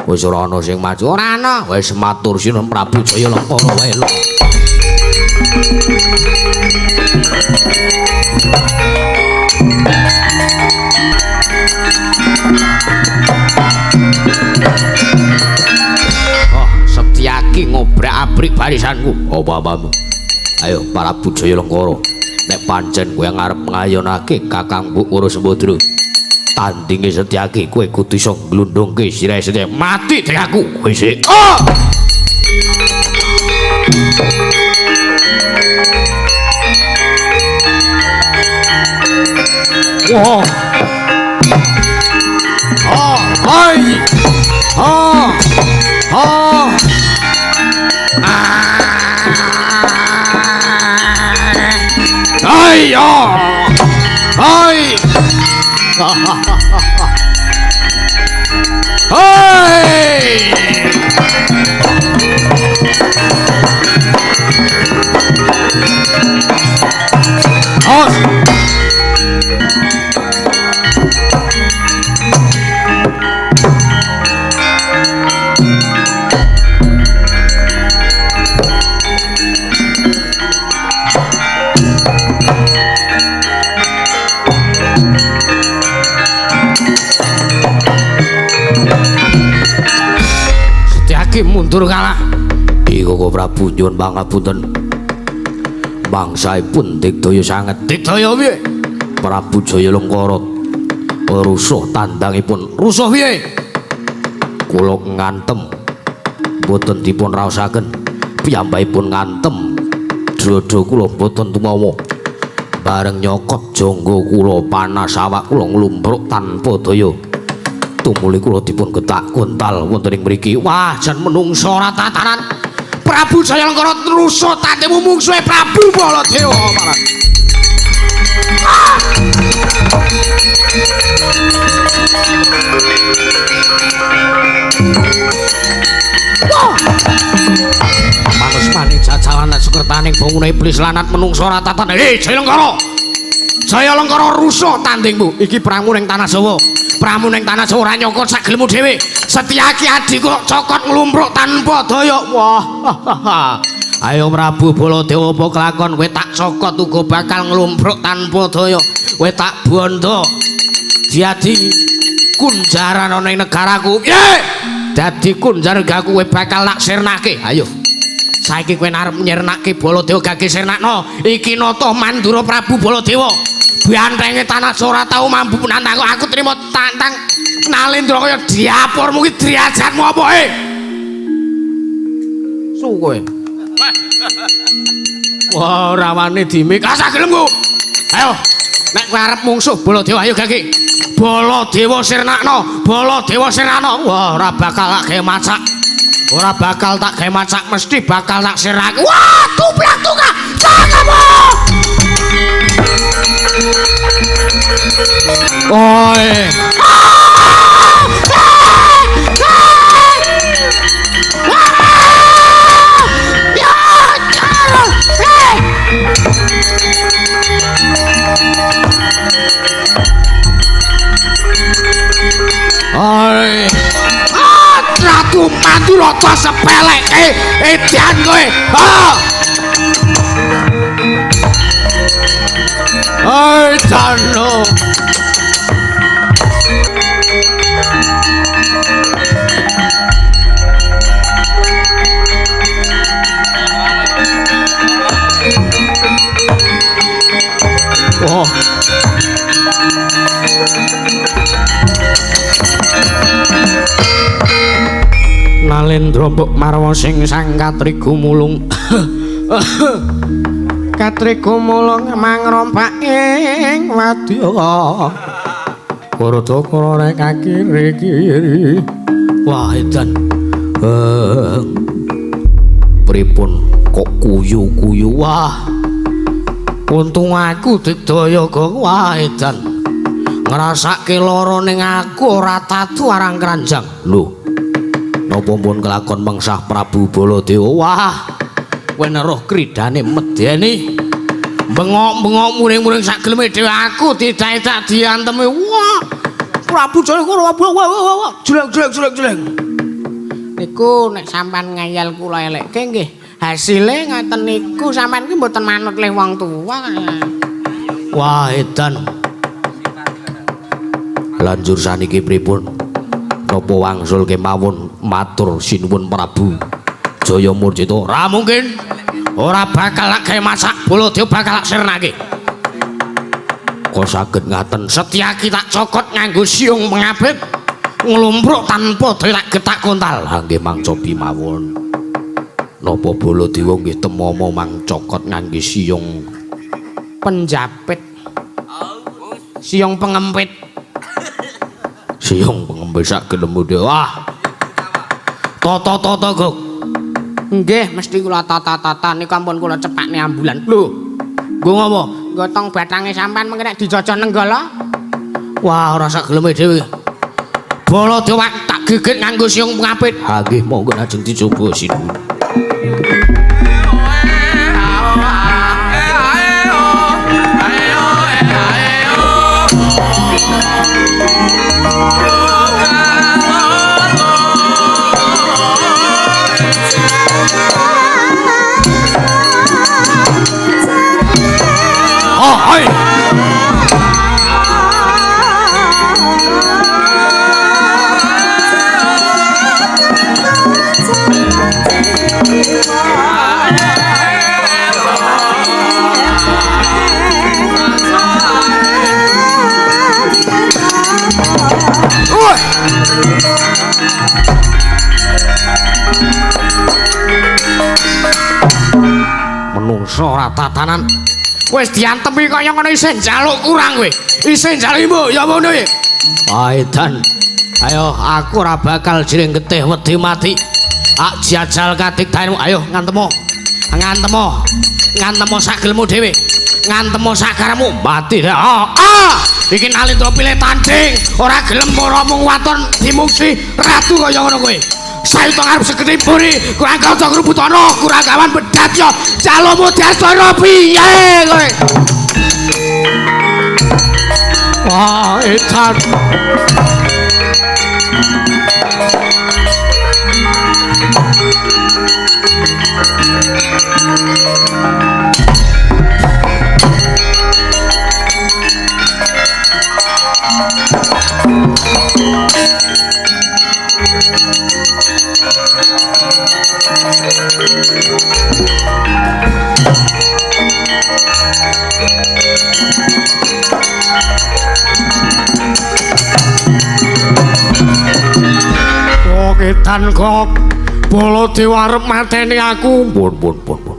[SPEAKER 1] Wis ora ana sing maju.
[SPEAKER 2] Ora ana.
[SPEAKER 1] Wis matur sinuwun Prabu Jaya Lengkara wae lho. ngabrik barisanku. Apa-apamu? Ayo Prabu Jayalengkara, nek pancen kowe ngarep ngayonake Kakangku Wara Sembadra, tandinge Setyaki kowe kudu iso nglundhungke sirahe Setyaki. Mati dek aku. Kowe sik. Oh! Wah. Oh, hai. Oh. Oh. Hai yo. Hai. Hai. Oh. Mundur kalah. Iku kok Prabu nyuwun pangapunten. Mangsaipun digdaya sanget. Digdaya piye? Prabu Jayalengkara rusuh tandangipun. Rusuh piye? Kula ngantem mboten dipun raosaken. Piyambakipun ngantem dada kula mboten tumawa. Bareng nyokot jangga kula panas awak kula nglumbruk tanpa daya. Tumuli kula dipun getak gontal wonten ing mriki. Wah, jan menungso ora tatanan. Prabu Jayalengkara rusuh tandemu mungsuhe Prabu Baladewa malah. Wah. Manus-mani jajalan sekertaning bangune iblis lanat menungso ora tatanan. Hei Jayalengkara. Jayalengkara rusuh tandingmu. Iki perangmu ning tanah Jawa. Pramu ning tanah Jawa ora nyokot sak gelemu dhewe. Setyaki adhiku kok cokot nglumpruk tanpa daya. Wah. Ayo Prabu Baladewa apa kelakon kowe tak cokot uga bakal nglumpruk tanpa daya. Kowe tak bondo. Dadi kunjaran ana ing negaraku. Piye? Dadi kunjar aku kowe bakal tak sirnake. Ayo. Saiki kowe arep nyirnake Baladewa gage sirnakno. Iki nata Mandura Prabu Baladewa. Bantenge tanah Jawa ora tau mambu nantang aku trimo tantang Nalendra kaya diapurmu ki derajatmu apa e? Su kowe. Wah, rawane dimik. Ah sagelemku. Ayo, nek kowe arep mungsuh Baladewa ayo gage. Baladewa sirnakno, Baladewa sirnakno. Wah, ora bakal tak gawe macak. Ora bakal tak gawe macak, mesti bakal tak sirnake. Wah, tublak tukah. Cakepmu. Oi. Oi. Ratu Mandura sepeleke edan kowe. Ah. Oi jano. Oh. Nalendra mbok marwa sing sang katrigu mulung. Katrigu mulung mangrompak ing wadya. Koro-koro rek kiri-kiri. Wah, edan. Pripun kok kuyu-kuyu? Wah. Untung aku digdaya gong. Wah, edan. Ngrasake lara ning aku ora tatu arang kranjang. Lho. Napa pun kelakon mengsah Prabu Baladewa? Wah. Kowe neruh kridane medeni. Bengok-bengok muring-muring sak geleme dhewe aku tidak-tidak diantemi. Wah. Prabu Jayalengkara wah jeleng jeleng jeleng jeleng. Niku nek sampean ngayal kula elekke nggih. Hasile ngaten niku sampean ki mboten manut leh wong tuwa. Wah, edan. Lanjur saniki pripun? Napa wangsul kemawon matur sinuwun Prabu Jaya Murjita. Ora mungkin. Ora bakal lak gawe masak Baladewa bakal lak sirnake. Kok saged ngaten? Setyaki tak cokot nganggo siung pengabit nglumpruk tanpa daya tak getak kontal. Ha nggih mang cobi mawon. Napa Baladewa nggih temomo mang cokot ngangge siung
[SPEAKER 2] penjapit. Siung pengempit.
[SPEAKER 1] Siung pengempit sak gelemu dhewe. Wah. Tata-tata gok.
[SPEAKER 2] Nggih, mesti kula tata-tata niku ampun kula cepakne ambulan. Lho,
[SPEAKER 1] nggo ngopo?
[SPEAKER 2] Gotong batange sampean mengke nek dijojo nenggala.
[SPEAKER 1] Wah, ora sak geleme dhewe. Baladewa tak gigit nganggo siung pengapit. Ha nggih, monggo lajeng dicoba sinuwun. Oh, hai. Menungso ora tatanan.
[SPEAKER 2] Wis diantemi kaya ngono isih njaluk kurang kowe. Isih njaluk mbok ya ngono iki.
[SPEAKER 1] Edan. Ayo aku ora bakal jring getih wedi mati. Ak jajal kadigdayanmu. Ayo ngantemo. Ngantemo. Ngantemo sagelmu dhewe. Ngantemo sakaremu mati. Ah, ah. Iki Nalindra pilih tanding, ora gelem ora mung waton dimungsi ratu kaya ngono kowe. Sayuta arep segede mburi, kurang kaca grubutana, kurang kawan bedat yo. Jalomu diasara piye kowe? Wah, edan. Kok edan kok Baladewa arep mateni aku. Pun pun pun pun.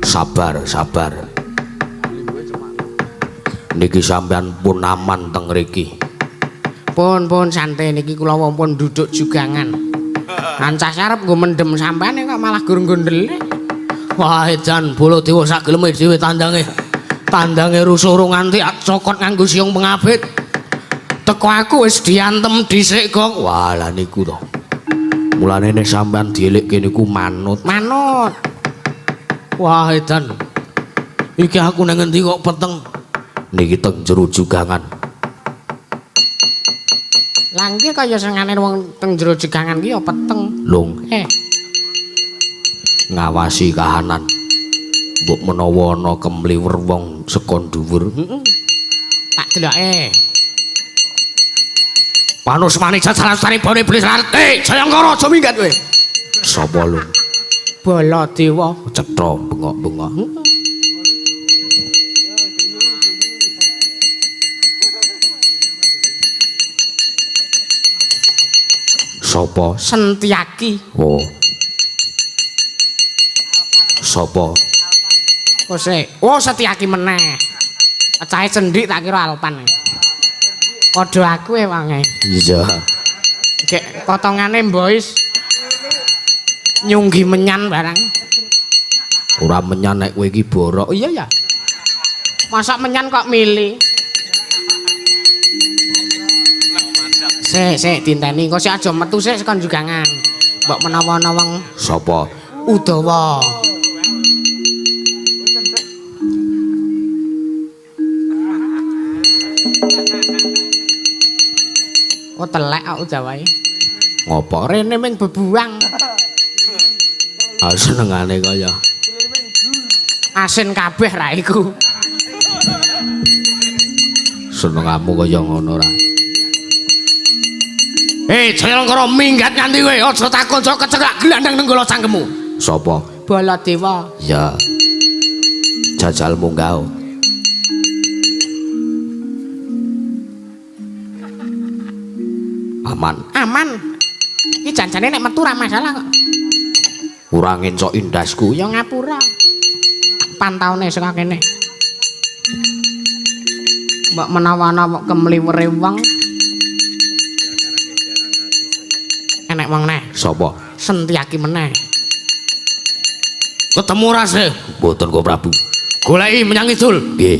[SPEAKER 1] Sabar, sabar. Niki sampean pun aman teng mriki.
[SPEAKER 2] Pun pun santai niki kula pun duduk jugangan. Ancas arep nggo mendem sampean kok malah gur gondel.
[SPEAKER 1] Wah, edan Baladewa sak geleme dhewe tandange. Tandange rusuh urung nganti cokot nganggo siung pengabit. Teko aku wis diantem dhisik kok. Wah, lah niku to. Mulane nek sampean dielikke niku manut.
[SPEAKER 2] Manut.
[SPEAKER 1] Wah, edan. Iki aku nang ngendi kok peteng. Niki teng jero jugangan.
[SPEAKER 2] Lah nggih kaya sengane wong teng jero jugangan ki ya peteng.
[SPEAKER 1] Lung. Ngawasi kahanan. Mbok menawa ana kemliwer wong saka dhuwur.
[SPEAKER 2] Heeh. Tak deloke.
[SPEAKER 1] Panusmane jajalan saribane iblis lan. Jayangkara aja minggat kowe. Sapa lho?
[SPEAKER 2] Baladewa.
[SPEAKER 1] Cetha bengok-bengok. Sapa?
[SPEAKER 2] Sentyaki.
[SPEAKER 1] Oh. Sapa?
[SPEAKER 2] Oh sik. Oh Setyaki meneh. Pecahe cendik tak kira Alpan. Padha aku e wonge.
[SPEAKER 1] Iya.
[SPEAKER 2] Gek potongane mbois. Nyunggi menyan barang.
[SPEAKER 1] Ora menyan nek kowe iki borok.
[SPEAKER 2] Iya ya. Masa menyan kok milih? Sik, sik dinteni. Engko sik aja metu sik sekon jugangan. Mbok menawa ana wong
[SPEAKER 1] sapa?
[SPEAKER 2] Udawa. Oh telek kok Udawae.
[SPEAKER 1] Ngopo?
[SPEAKER 2] Rene ming bebuang.
[SPEAKER 1] Ah senengane kaya
[SPEAKER 2] asin kabeh ra iku.
[SPEAKER 1] Senengamu kaya ngono ra. Jayangkara minggat nganti kowe aja takon aja keceklak glandang nenggala cangkemmu. Sapa?
[SPEAKER 2] Baladewa.
[SPEAKER 1] Ya. Jajal munggah. Aman.
[SPEAKER 2] Aman. Iki janjane nek metu ora masalah kok.
[SPEAKER 1] Ora ngencok indasku.
[SPEAKER 2] Ya ngapura. Pantaune saka kene. Mbok menawa ana kok kemliwere wong. Enek wong neh.
[SPEAKER 1] Sapa?
[SPEAKER 2] Sentiaki meneh.
[SPEAKER 1] Ketemu ora sih? Mboten kok Prabu. Goleki menyang ngidul. Nggih.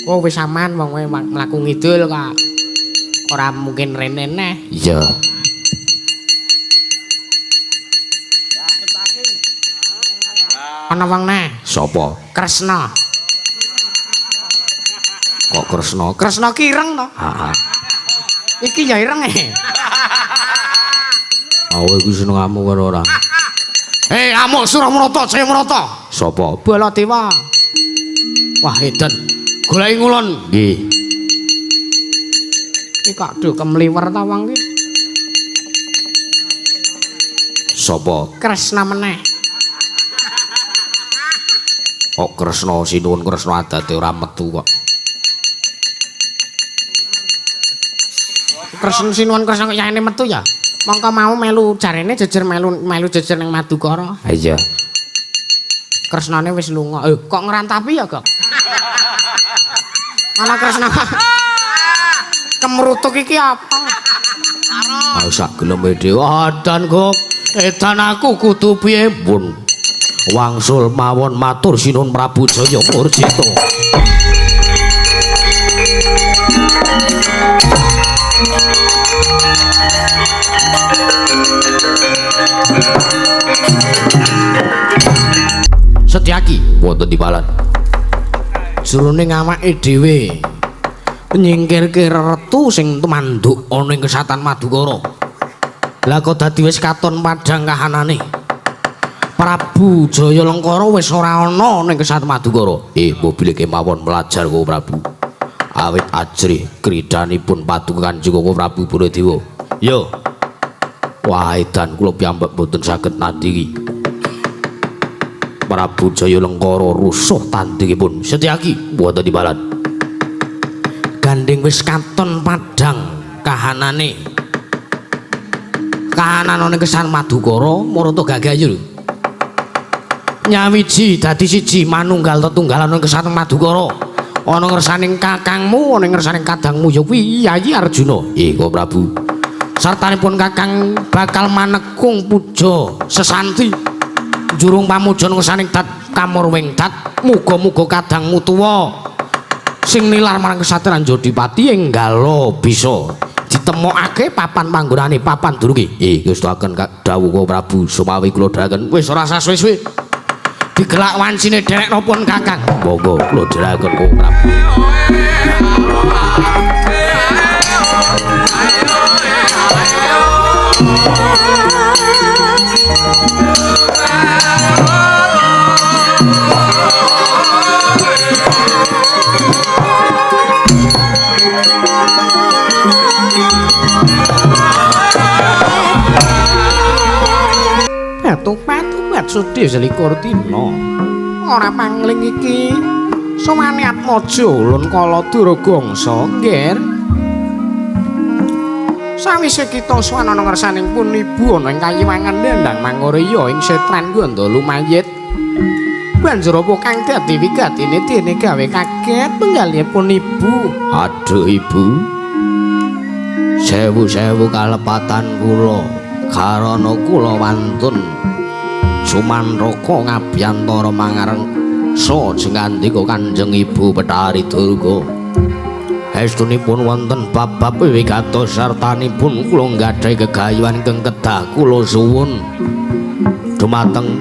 [SPEAKER 2] Oh wis aman wong kowe mlaku ngidul kok. Ora mungkin rene neh.
[SPEAKER 1] Iya.
[SPEAKER 2] Ana wong neh.
[SPEAKER 1] Sapa?
[SPEAKER 2] Kresna.
[SPEAKER 1] Kok Kresna?
[SPEAKER 2] Kresna ki ireng to?
[SPEAKER 1] Heeh.
[SPEAKER 2] Iki ya ireng e.
[SPEAKER 1] Awe iku seneng amuk karo ora?
[SPEAKER 2] Hei, amuk Suramrata, Jayamrata.
[SPEAKER 1] Sapa?
[SPEAKER 2] Baladewa.
[SPEAKER 1] Wah, edan. Goleki ngulon. Nggih.
[SPEAKER 2] Iki kok do kemliwer ta wong iki?
[SPEAKER 1] Sapa?
[SPEAKER 2] Kresna meneh.
[SPEAKER 1] Kok Kresna sinuwun Kresna adate ora metu kok.
[SPEAKER 2] Kresna sinuwun Kresna kok yahene metu ya? Mongko mau melu jarene jejer melu jejer ning Madukara.
[SPEAKER 1] Ha iya.
[SPEAKER 2] Kresnane wis lunga. Kok ngrantapi ya, Gok? Ana Kresna. Kemrutuk iki apa?
[SPEAKER 1] Ah sak geleme dhewe. Edan, Gok. Edan aku kudu piye, Bun? Wangsul mawon matur sinuwun Prabu Jaya Murjita. Setyaki wonten timbalan.
[SPEAKER 2] Jroning awake dhewe nyingkirke reretu sing tumanduk ana ing kesatan Madukara. Lah kok dadi wis katon padhang kahanane. Prabu Jaya Lengkara wis ora ana ning kesatan Madukara. Mobile kemawon mlajar kok Prabu. Awit ajrih kridanipun paduka Kanjeng Prabu Baladewa. Yo. Wah, edan kula piyambak mboten saged nandingi. Prabu Jaya Lengkara rusuh tandingipun. Setyaki wonten timbalan. Gandeng wis katon padhang kahanane. Kahanan ana kesan Madukara marata gagayu. Nyawiji dadi siji manunggal tetunggal ana kesan Madukara. Ana ngersaning kakangmu, ana ngersaning kadangmu ya kuwi Yayi Arjuna.
[SPEAKER 1] Kok Prabu.
[SPEAKER 2] Sartanipun kakang bakal manekung puja sesanti. Jurung pamujan ngersaning dat kamurwing dat, muga-muga kadangmu tuwa sing nilar marang kesatran Jodipati enggala bisa ditemokake papan panggonane papan durunge.
[SPEAKER 1] Gustuaken dawuh Prabu sumawi kula dherekaken.
[SPEAKER 2] Wis ora usah suwe-suwe. Digelak wancine dherekno pun kakang.
[SPEAKER 1] Monggo kula dherekaken Prabu.
[SPEAKER 2] Patuk-patuk sedih selikur dina. Ora pangling iki. Sowane Atmaja ulun kala Durgangsa, Ngger. Sawise kita sowan ana ngersaning pun ibu ana ing kayiwangan ndang mangurya ing setran Ganda lumayit. Banjur apa kang dadi wigatine dene gawe kaget penggalihipun ibu.
[SPEAKER 1] Aduh ibu. Sewu-sewu kalepatan kula. Karana kula wantun sumanraka ngabiyantara mangarsa jengandika Kanjeng Ibu Bethari Durga. Estunipun wonten bab-bab wigatos sartanipun kula nggadahi gegayuhan ingkang kedah kula suwun dumateng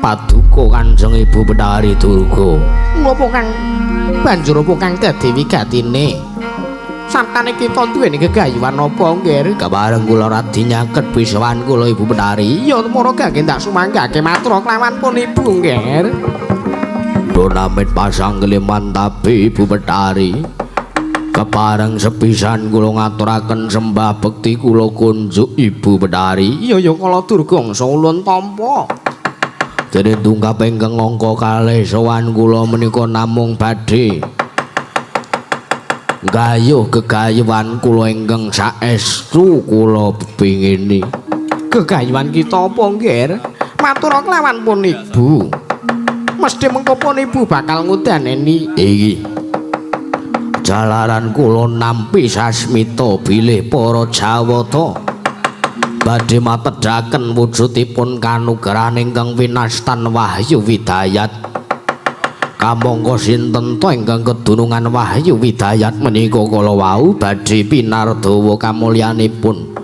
[SPEAKER 1] paduka Kanjeng Ibu Bethari Durga.
[SPEAKER 2] Napa kang banjur apa kang dadi wigatine? Sartane kita duweni gegayuhan apa, Ngger?
[SPEAKER 1] Kabareng kula radi nyaket pisawan kula Ibu Bethari.
[SPEAKER 2] Ya mara gage ndak sumanggake matur kelawan pun Ibu, Ngger.
[SPEAKER 1] Donamit pasang keliman tabi Ibu Bethari. Kepareng sepisan kula ngaturaken sembah bekti kula kunjuk Ibu Bethari.
[SPEAKER 2] Iya ya kala Durgangsa ulun tampa.
[SPEAKER 1] Dene tungkap ingkang angka kalih sowan kula menika namung badhe gayuh gegayuhan kula ingkang saestu kula pepingini.
[SPEAKER 2] Gegayuhan kita apa, Ngger? Matur kelawan pun ibu. Mesti mengko pun ibu bakal ngudaneni.
[SPEAKER 1] Iki jalaran kula nampi sasmita bilih para Jawata badhe matedhaken wujudipun kanugrahan ingkang winastan Wahyu Widayat. Kamangka sinten to ingkang kedunungan Wahyu Widayat menika kala wau badhe pinardawa kamulyanipun.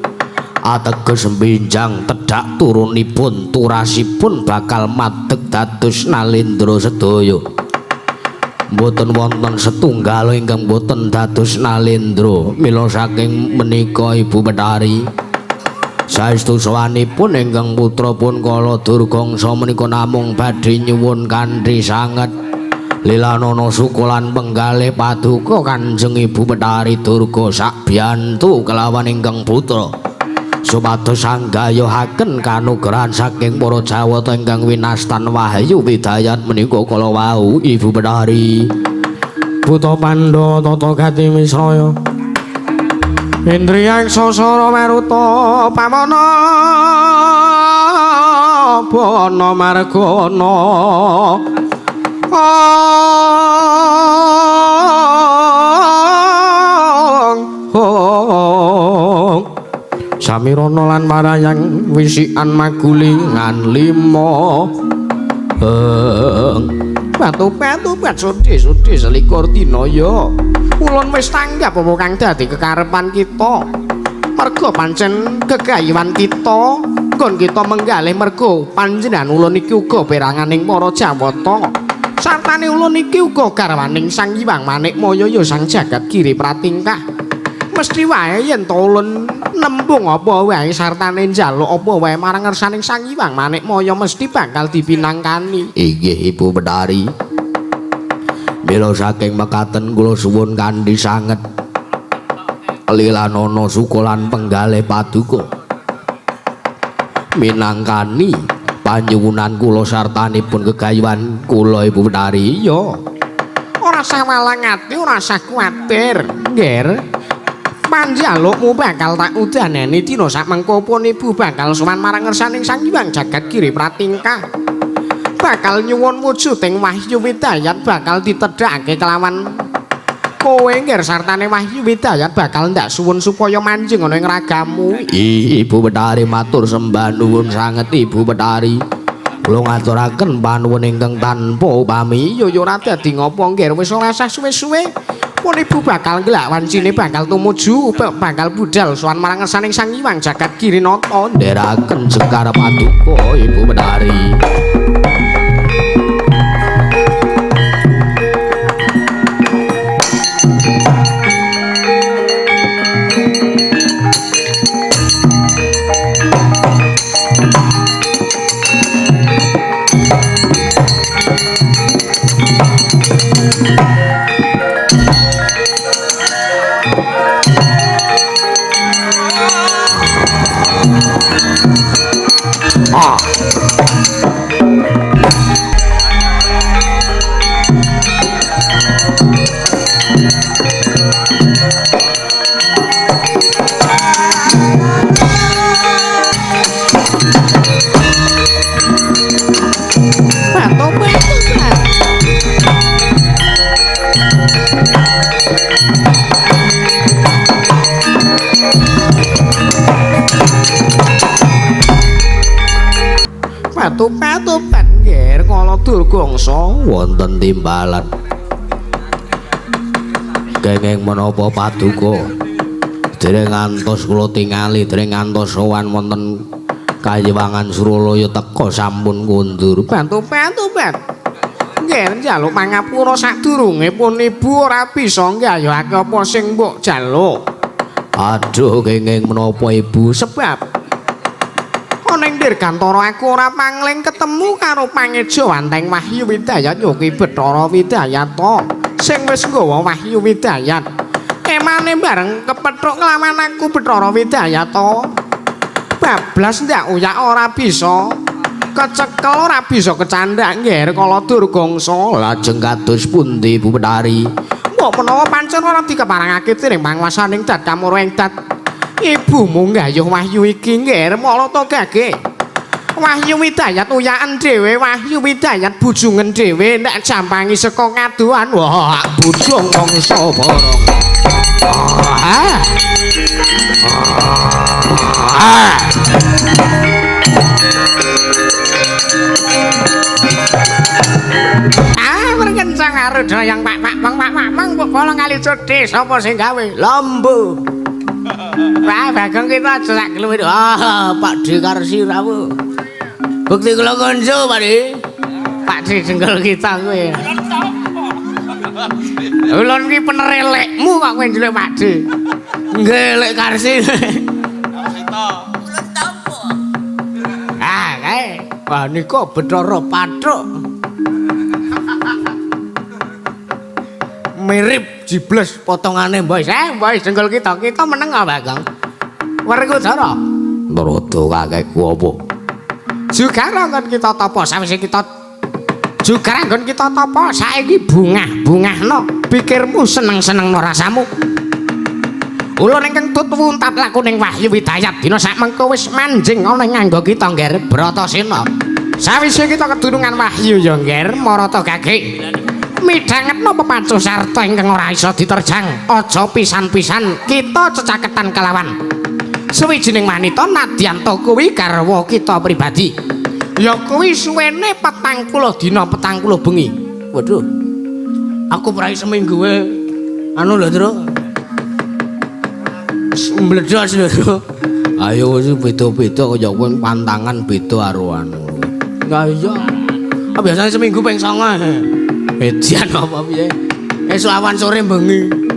[SPEAKER 1] Ateges benjang tedhak turunipun turasipun bakal madeg dados nalendra sedaya. Mboten wonten setunggal ingkang boten dados nalendra. Mila saking menika Ibu Bethari, saestu sowanipun ingkang putra pun Kala Durgangsa menika namung badhe nyuwun kanthi sanget lilanana suka lan penggalih paduka Kanjeng Ibu Bethari Durga sakbiyantu kelawan ingkang putra supados anggayahaken kanugrahan saking para Jawata ingkang winastan Wahyu Widayat menika kala wau Ibu Bethari.
[SPEAKER 2] Buta Pandha tata gati misraya Indriyang sasara maruta pawana bana margana ong samirana lan marayang wisikan magulingan lima batu-batu bat sudi-sudi selikur dina ya ulun wis tanggap apa kang dadi kekarepan kita merga pancen gegayuhan kita nggon kita menggalih merga panjenengan ulun iki uga peranganing para Jawata sartane ulun iki uga garwaning Sang Hyang Manikmaya ya Sang Jagat Giri Pratingkah mesti wae yen to ulun nembung apa wae sartane njaluk apa wae marang ngersaning Sang Hyang Manikmaya mesti bakal dipinangkani.
[SPEAKER 1] Inggih Ibu Bethari. Mila saking mekaten kula suwun kanthi sanget lilanana suka lan penggalih paduka minangkani panyuwunan kula sartanipun gegayuhan kula Ibu Bethari.
[SPEAKER 2] Iya. Ora usah walang ati, ora usah kuwatir, Ngger. Panjalukmu bakal tak udaneni dina sakmengko pun ibu bakal sowan marang ngersaning Sang Hyang Jagat Giri Pratingkah. Bakal nyuwun wujuding Wahyu Widayat bakal ditedhakake kelawan kowe Ngger sartane Wahyu Widayat bakal ndak suwun supaya manjing ana ing ragamu.
[SPEAKER 1] Ibu Bethari matur sembah nuwun sanget Ibu Bethari. Kula ngaturaken panuwun ingkang tanpa upami.
[SPEAKER 2] Ya ya ora dadi ngopo Ngger, wis ora usah suwe-suwe. Pun ibu bakal ngelak wancine bakal tumuju bakal budal sowan marang ngersaning Sang Hyang Jagat Giri Nata.
[SPEAKER 1] Ndherekaken jengkar paduka Ibu Bethari.
[SPEAKER 2] Batu-batu Ngger Kala Durgangsa
[SPEAKER 1] wonten timbalan. Kenging menapa paduka dereng ngantos kula tingali, dereng ngantos sowan wonten Kayiwangan Suralaya teka sampun kundur.
[SPEAKER 2] Batu-batu Ngger njaluk pangapura sadurunge pun ibu ora bisa nggayuhake apa sing mbok jaluk.
[SPEAKER 1] Aduh kenging menapa ibu,
[SPEAKER 2] sebab ana ing Dirgantara aku ora pangling ketemu karo pangeja wanteng Wahyu Widayat Yogi Bethara Widayata sing wis nggawa Wahyu Widayat. Emane bareng kepethuk nglawan aku Bethara Widayata bablas ndak uyak ora bisa. kecekel ora bisa kecandhak ngger Kala Durgangsa.
[SPEAKER 1] Lajeng kados pundi Bu Betari?
[SPEAKER 2] Mbok menawa pancen ora dikeparangake dening panguwasaning Dat Kamoro ing Dat ibumu nggayuh wahyu iki ngger Marata gage. Wahyu Widayat uyaken dhewe, Wahyu Widayat bujungen dhewe nek jampangi saka kaduhan. Wah, bujung mangsa barang. Ah. Ah. Ah, berkencang aruda yang pak pak bang pak pak bang mbok bolong kali codhe sapa sing gawe? Lembu. Wah, Bagong kita aja sak keluwih.
[SPEAKER 1] Ah, Pak D Karsi rawuh. Bukti kula konco, Pak D.
[SPEAKER 2] Pak D jengkel kita kowe. Ulun ki penerelekmu kok kowe njeluk Pak D.
[SPEAKER 1] Nggih, lek Karsi.
[SPEAKER 3] Ulun tampa.
[SPEAKER 2] Ah, kae.
[SPEAKER 1] Wah, nika Bathara Pathuk. Mirip jibles potongane, Mbok.
[SPEAKER 2] Mbok jengkel kita. Kita meneng kok, Bagong. Werkudara.
[SPEAKER 1] Nrada kakekku apa?
[SPEAKER 2] Jugara nggon kita tapa sawise kita jugara nggon kita tapa saiki bungah-bungahno pikirmu seneng-senengno rasamu. Ulun ingkang tut wuntat lakuning Wahyu Widayat dina sakmengko wis manjing ana ing nganggo kita ngger Bratasena. Sawise kita kedunungan wahyu ya ngger Marata gage. Midhangetno pepacu sarta ingkang ora iso diterjang. Aja pisan-pisan kita cecaketan kelawan suwijining wanita nadyan ta kuwi garwa kita pribadi. Ya kuwi suwene 40 dina 40 bengi.
[SPEAKER 1] Waduh. Aku prai seminggu wae anu lho, Tru. Mbledos lho, Tru. Ayo wis beda-beda kaya kowe pantangan beda karo anu. Lah iya. Biasane seminggu ping 9. Median apa piye? Esuk awan sore bengi.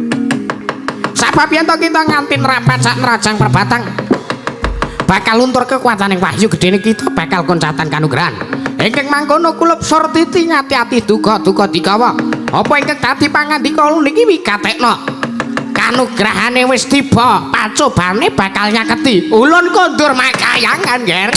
[SPEAKER 2] Sebab yen to kita nganti nrapat sak nerajang perbatang bakal luntur kekuatane wahyu gedene kita bakal koncatan kanugrahan. Ingkang mangkono kulup surtiti ngati-ati duka-duka dikawa. Apa ingkang dadi pangandika niki wigatekno. Kanugrahane wis tiba, pacobane bakal nyaketi. Ulun kondur makayangan, Nger.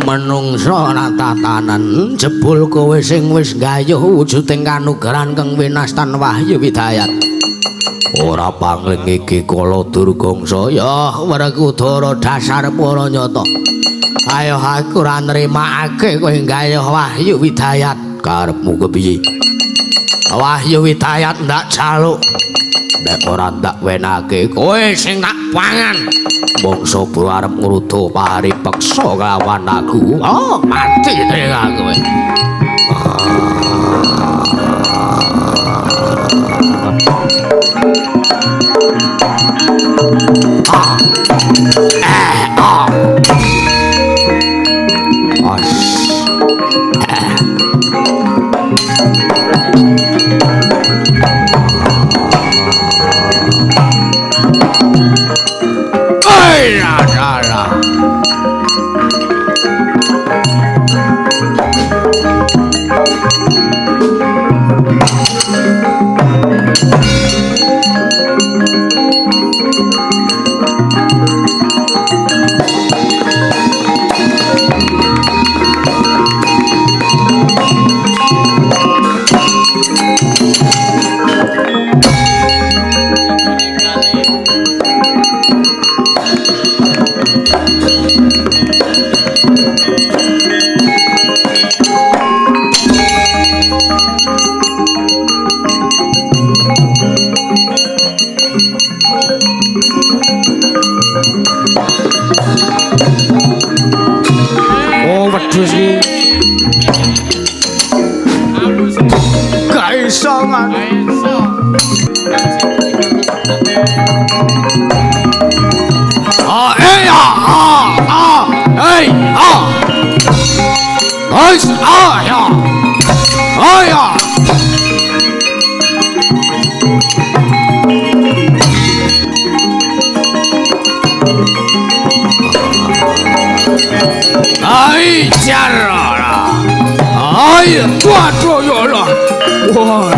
[SPEAKER 1] Menungso ora tatanan jebul kowe sing wis gayuh wujuding kanugrahan kang winastan Wahyu Widayat. Ora pangling iki Kala Durgangsa ya Werkudara dasar para nyata. Ayo aku ora nrimakake kowe gayuh Wahyu Widayat. Karepmu kepiye? Wahyu Widayat ndak jaluk. Nek ora ndak wenake kowe sing tak pangan. Mongso arep ngrudo pari peksa kelawan aku. Oh, mati kowe.
[SPEAKER 2] Oh, wedhus iki. Gak iso kan.
[SPEAKER 1] Ah, eh, ah, ah, ah, eh, ah. Ais, ah, ya. Ah, ya. Jar. Ayo, waduh ya Allah. Waduh.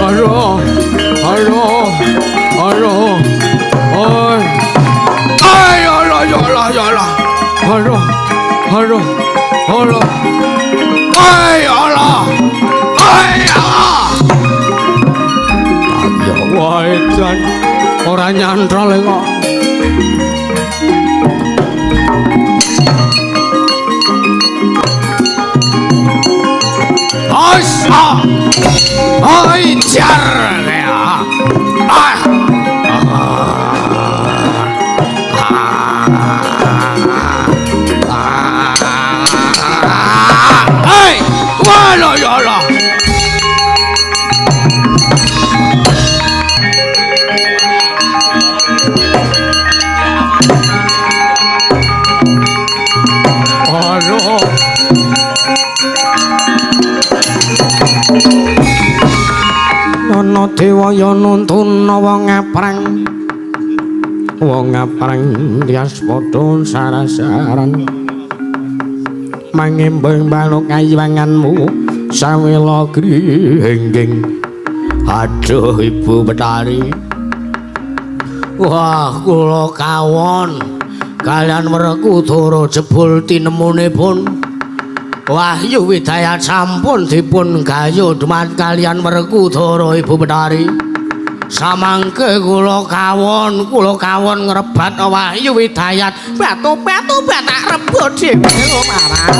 [SPEAKER 1] Aduh. Aduh. Aduh. Oi. Ayo Allah ya Allah ya Allah. Aduh. Aduh. Aduh. Ayo Allah. Ayo Allah. Ya wae jan ora nyantrol kok. Asa. Ai jar ya. Ah. Ai, wala ya Allah. Aduh. Ana dewa ya nuntun wong ngaprang. Wong ngaprang tias padha sarasaran. Mangembeng balok kayiwanganmu sawela gringging. Aduh Ibu Betari. Wah, kula kawon kalian Werkudara jebul tinemunipun Wahyu Widayat sampun dipun gayuh dumat kalian Werkudara Ibu Betari. Samangke kula kawon ngrebat Wahyu Widayat. Batu-batu batak rebut dhewe lho marah.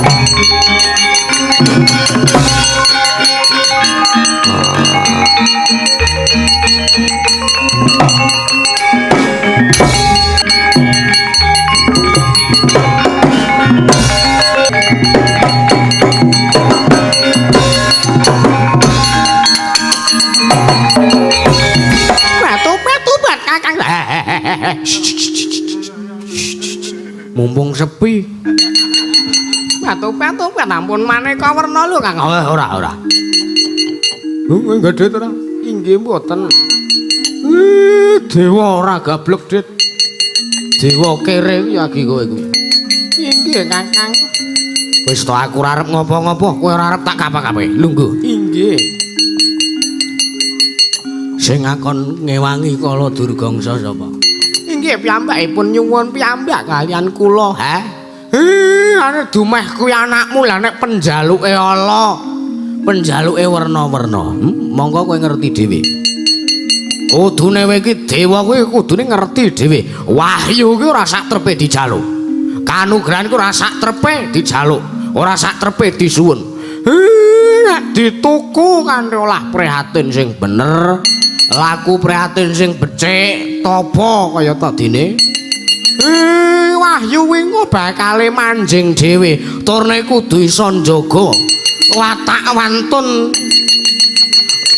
[SPEAKER 1] Mumpung sepi. Batu-batu ampun maneka werna lho Kang. Ora ora. Kowe gedhe ora? Inggih mboten. Dewa ora gablek, Dit. Dewa kere kuwi lagi kowe kuwi. Inggih Kakang. Wis to aku ora arep ngopo-ngopo, kowe ora arep tak kapak-kape. Lungguh. Inggih. Sing ngakon ngewangi Kala Durgangsa sapa? Inggih piyambakipun nyuwun piyambak kalian kula. Ha? Ane dumeh kuwi anakmu lah nek penjaluke ala. Penjaluke werna-werna. Monggo kowe ngerti dhewe. Kudune kowe iki dewa kuwi kudune ngerti dhewe. Wahyu kuwi ora sak trepe dijaluk. Kanugrahan kuwi ora sak trepe dijaluk, ora sak trepe disuwun. Nek dituku kanthi olah prihatin sing bener, laku prihatin sing becik, tapa kaya ta dene. Wahyu wingi bakale manjing dhewe, turne kudu iso njaga watak wantun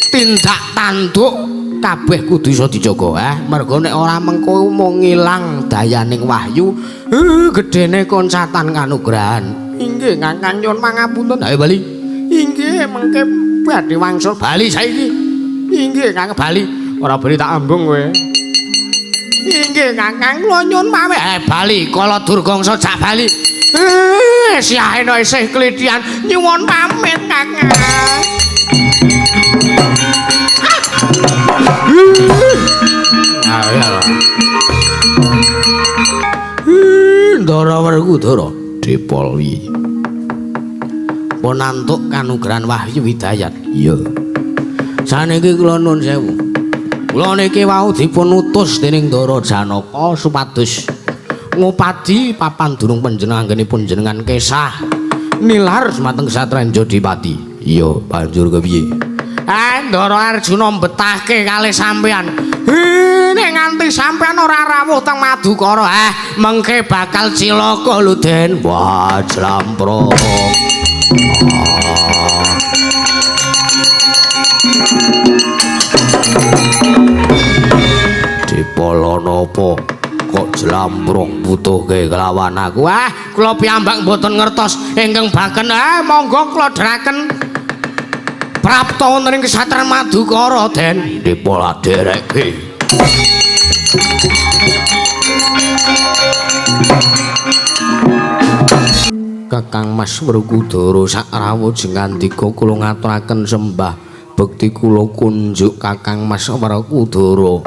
[SPEAKER 1] tindak tanduk kabeh kudu iso dijaga, mergo nek ora mengko mung ngilang dayaning wahyu, gedene koncatan kanugrahan. Inggih Kakang nyuwun pangapunten. Ayo bali. Inggih mengke badhe wangsul bali saiki. Inggih Kakang bali. Ora bali tak ambung kowe. Inggih Kakang kula nyuwun pamit. Bali Kala Durgangsa jak bali. Siahena isih klithian nyuwun pamit Kakang. Ayo. Ndara Werkudara Depolwi. Pun antuk kanugrahan Wahyu Widayat. Iya. Saniki kula nuwun sewu. Kula niki wau dipun utus dening Ndara Janaka supados ngupadi papan dunung panjenengan anggenipun jenengan kesah nilar sumateng Ksatria Jodipati. Iya, banjur kepiye? Ndara Arjuna mbetahke kalih sampeyan. Nek nganti sampeyan ora rawuh teng Madukara, mengke bakal cilaka lho, Den. Wah, jlamprok. Dipala napa kok jlambrong butuhke kelawan aku? Kula piyambak mboten ngertos ingkang baken. Monggo kula dheraken prapta wonten ing Ksatran Madukara, Den. Dipala derekke. Kakang Mas Werkudara sak rawuh jengandika kula ngaturaken sembah bekti kula kunjuk Kakang Mas Werkudara.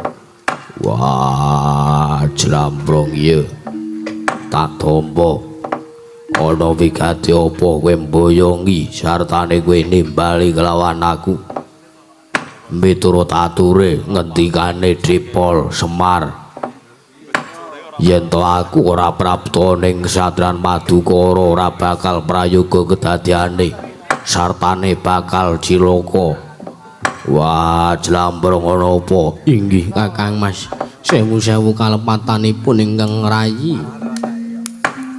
[SPEAKER 1] Wah, jlambrong iya. Tak tampa. Ana wigati apa kowe mboyongi sartane kowe nimbali kelawan aku. Miturut ature ngendikane Dipol Semar. Yen to aku ora prapta ning Satran Madukara ora bakal prayoga kedadiane sartane bakal cilaka. Wah, jlambrong ana apa? Inggih Kakang Mas, sewu-sewu kalepatanipun ingkang rayi.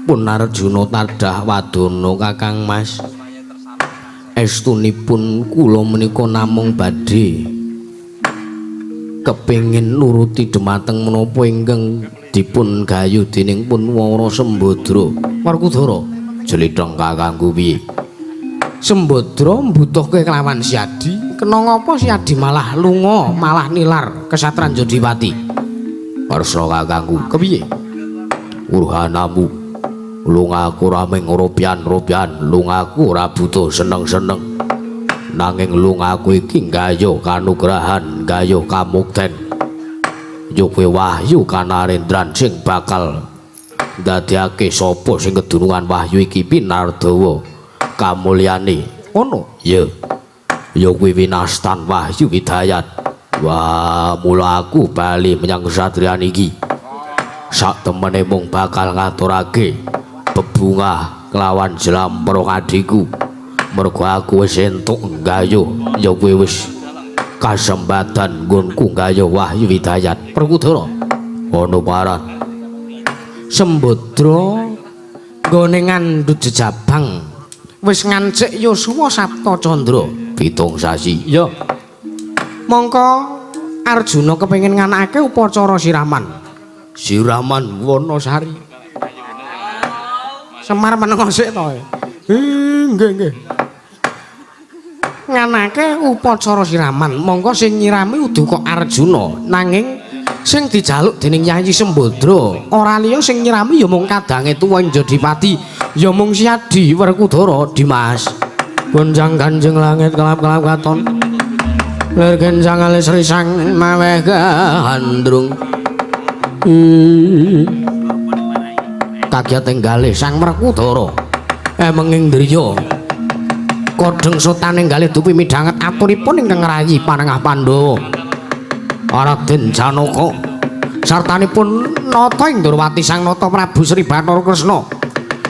[SPEAKER 1] Pun Arjuna tadah wadana Kakang Mas. Estunipun kula menika namung badhe kepengin nuruti dhumateng menapa ingkang dipun gayuh dening pun Wara Sembadra. Werkudara, jlitheng kakangku piye?
[SPEAKER 2] Sembadra mbutuhke kelawan Siadi. Kena ngapa Siadi malah lunga, malah nilar kesatran Jodipati?
[SPEAKER 1] Karsa kakangku, kepiye? Urhanamu lungaku ora mung ropian-ropian, lungaku ora butuh seneng-seneng. Nanging lungaku iki nggayuh kanugrahan, nggayuh kamukten. Yo kowe wahyu kanarendran sing bakal ndadekake sapa sing kedunungan wahyu iki pinardawa kamulyane. Ngono? Ya. Ya kuwi winastan wahyu hidayat. Wah, mula aku bali menyang kesatriyan iki. Sak temene mung bakal ngaturake bebungah kelawan jlamprong adhiku. Mergo aku wis entuk nggayuh, ya kuwi wis kasempatan nggonku nggayuh wahyu hidayat. Werkudara ana paran.
[SPEAKER 2] Sembadra nggone ngandhut jejabang wis ngancik yuswa Sapta Candra
[SPEAKER 1] 7 sasi.
[SPEAKER 2] Ya. Mongko Arjuna kepengin nganakake upacara siraman.
[SPEAKER 1] Siraman Wonosari.
[SPEAKER 2] Semar meneng sik to. Nggih, nggih. Nganake upacara siraman, mongko sing nyirami udu kok Arjuna, nanging sing dijaluk dening Yayi Sembadra ora liya sing nyirami ya mung kadange tuwa Jodipati, ya mung Siadi Werkudara Dimas. Gonjang ganjeng langit kelap-kelap katon. Lir genjang alis risang maweh gandrung. Kagiat enggalih Sang Werkudara emenging driya. Kodheng sotane galih dupi midhanget aturipun ingkang ngrayi panengah Pandhawa. Raden Janaka sartanipun nata ing Ndorowati Sang Nata Prabu Sri Bathara Kresna.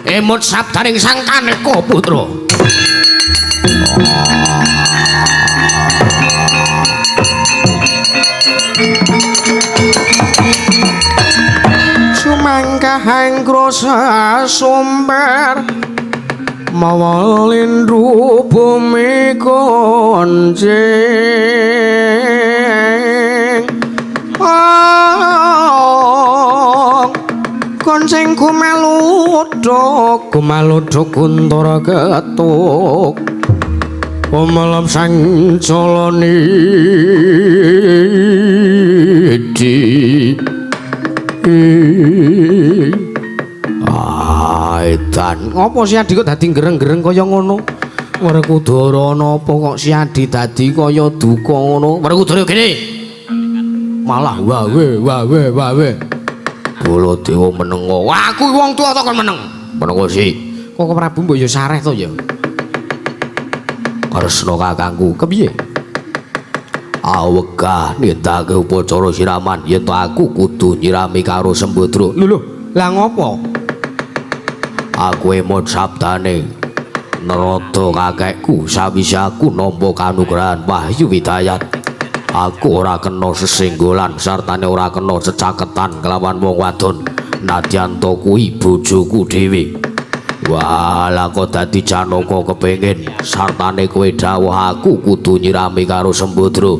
[SPEAKER 2] Emut sabdaning Sang Kaneka Putra. Sumangkahing krasa sumber mawa lindhu bumi koncing. Koncing kumaludhuk kumaludhuk kuntara ketuk umelep sang calonidi.
[SPEAKER 1] Edan.
[SPEAKER 2] Ngopo Siadi kok dadi gereng-gereng kaya ngono? Werkudara napa kok Siadi dadi kaya duka ngono?
[SPEAKER 1] Werkudara kene. Malah wawe wawe wawe. Baladewa menengo. Wah, aku wong tuwa to kon meneng. Menengo sik.
[SPEAKER 2] Kok Prabu mbok ya sareh to ya?
[SPEAKER 1] Kresna kakangku, kepiye? Awegah nindakake upacara siraman yen to aku kudu nyirami karo Sembadra.
[SPEAKER 2] Lho lho, lah ngopo?
[SPEAKER 1] Aku emot sabdane Narada kakekku sawise aku nampa kanugrahan wahyu hidayat. Aku ora kena sesenggolan sartane ora kena cecaketan kelawan wong wadon nadyan to kuwi bojoku dhewe. Wah, lah kok dadi Janaka kepengin sartane kowe dawuh aku kudu nyirami karo Sembadra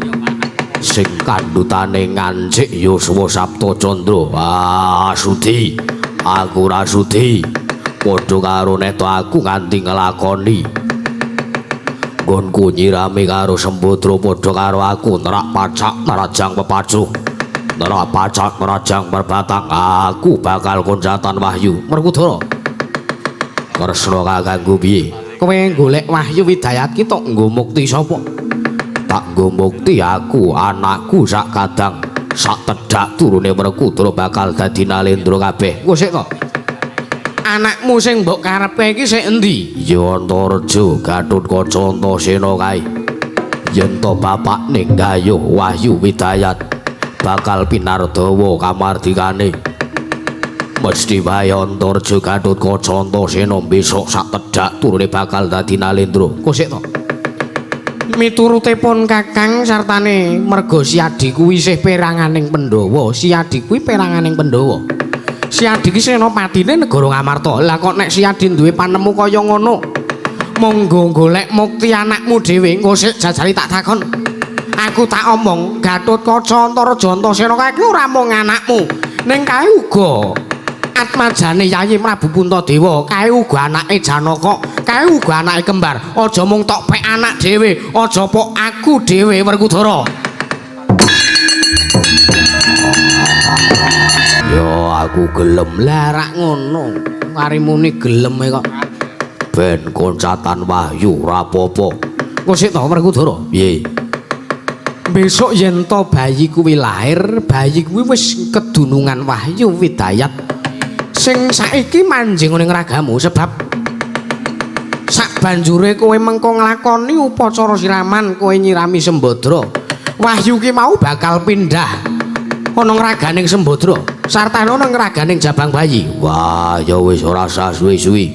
[SPEAKER 1] sing kandhutane ngancik yuswa Sapta Candra. Ah, sudi. Aku ora sudi. Padha karo neto aku nganti nglakoni nggonku nyirami karo Sembadra padha karo aku nerak pacak nerajang pepacuh nerak pacak nerajang perbatang. Aku bakal konjatan wahyu. Werkudara Kresna kakangku piye? Kowe golek Wahyu Widayat ki tok nggo mukti sapa? Tak nggo mukti aku, anakku sak kadang sak tedhak turune Werkudara bakal dadi nalendra kabeh. Engko sik to. Anakmu sing mbok karepe iki sik endi? Ya Antareja Gathotkaca Antasena kae. Yen to bapakne nggayuh Wahyu Widayat bakal pinardawa kamardikane. Mesti wae Antareja Gathotkaca Antasena besok sak tedhak turune bakal dadi nalendra. Engko sik to. Miturute pun Kakang sartane merga si Adi kuwi isih peranganing Pandhawa, si Adi kuwi peranganing Pandhawa. Si Adi ki senopatine negara Ngamarta. Lah kok nek si Adi duwe panemu kaya ngono, monggo golek mukti anakmu dhewe. Engko sik jajali tak takon. Aku tak omong Gathotkaca Antareja Antasena kae ki ora mung anakmu, ning kae uga atmajane Yayi Prabu Puntadewa, kae uga anake Janaka, kae uga anake kembar. Aja mung tok pek anak dhewe, aja pok aku dhewe Werkudara. Ya aku gelem. Lah rak ngono, karimune gelem e kok. Ben koncatan Wahyu ora apa-apa. Engko sik to Werkudara. Piye? Besok yen to bayi kuwi lahir, bayi kuwi wis kedunungan Wahyu Widayat sing saiki manjing ning ragamu, sebab sak banjure kowe mengko nglakoni upacara siraman, kowe nyirami Sembadra. Wahyu ki mau bakal pindah ana ngraganing Sembadra sartane ana ngraganing Jabang Bayi. Wah, ya wis ora usah suwi-suwi.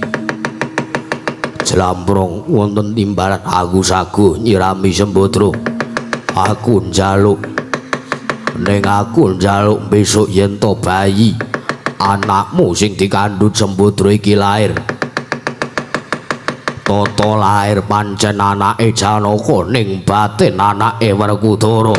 [SPEAKER 1] Jlamprong wonten timbalan aku saguh nyirami Sembadra. Aku njaluk ning aku njaluk besok yen to bayi anakmu sing dikandhut Sembadra iki lair. Tata lair pancen anake Janaka ning batin anake Werkudara.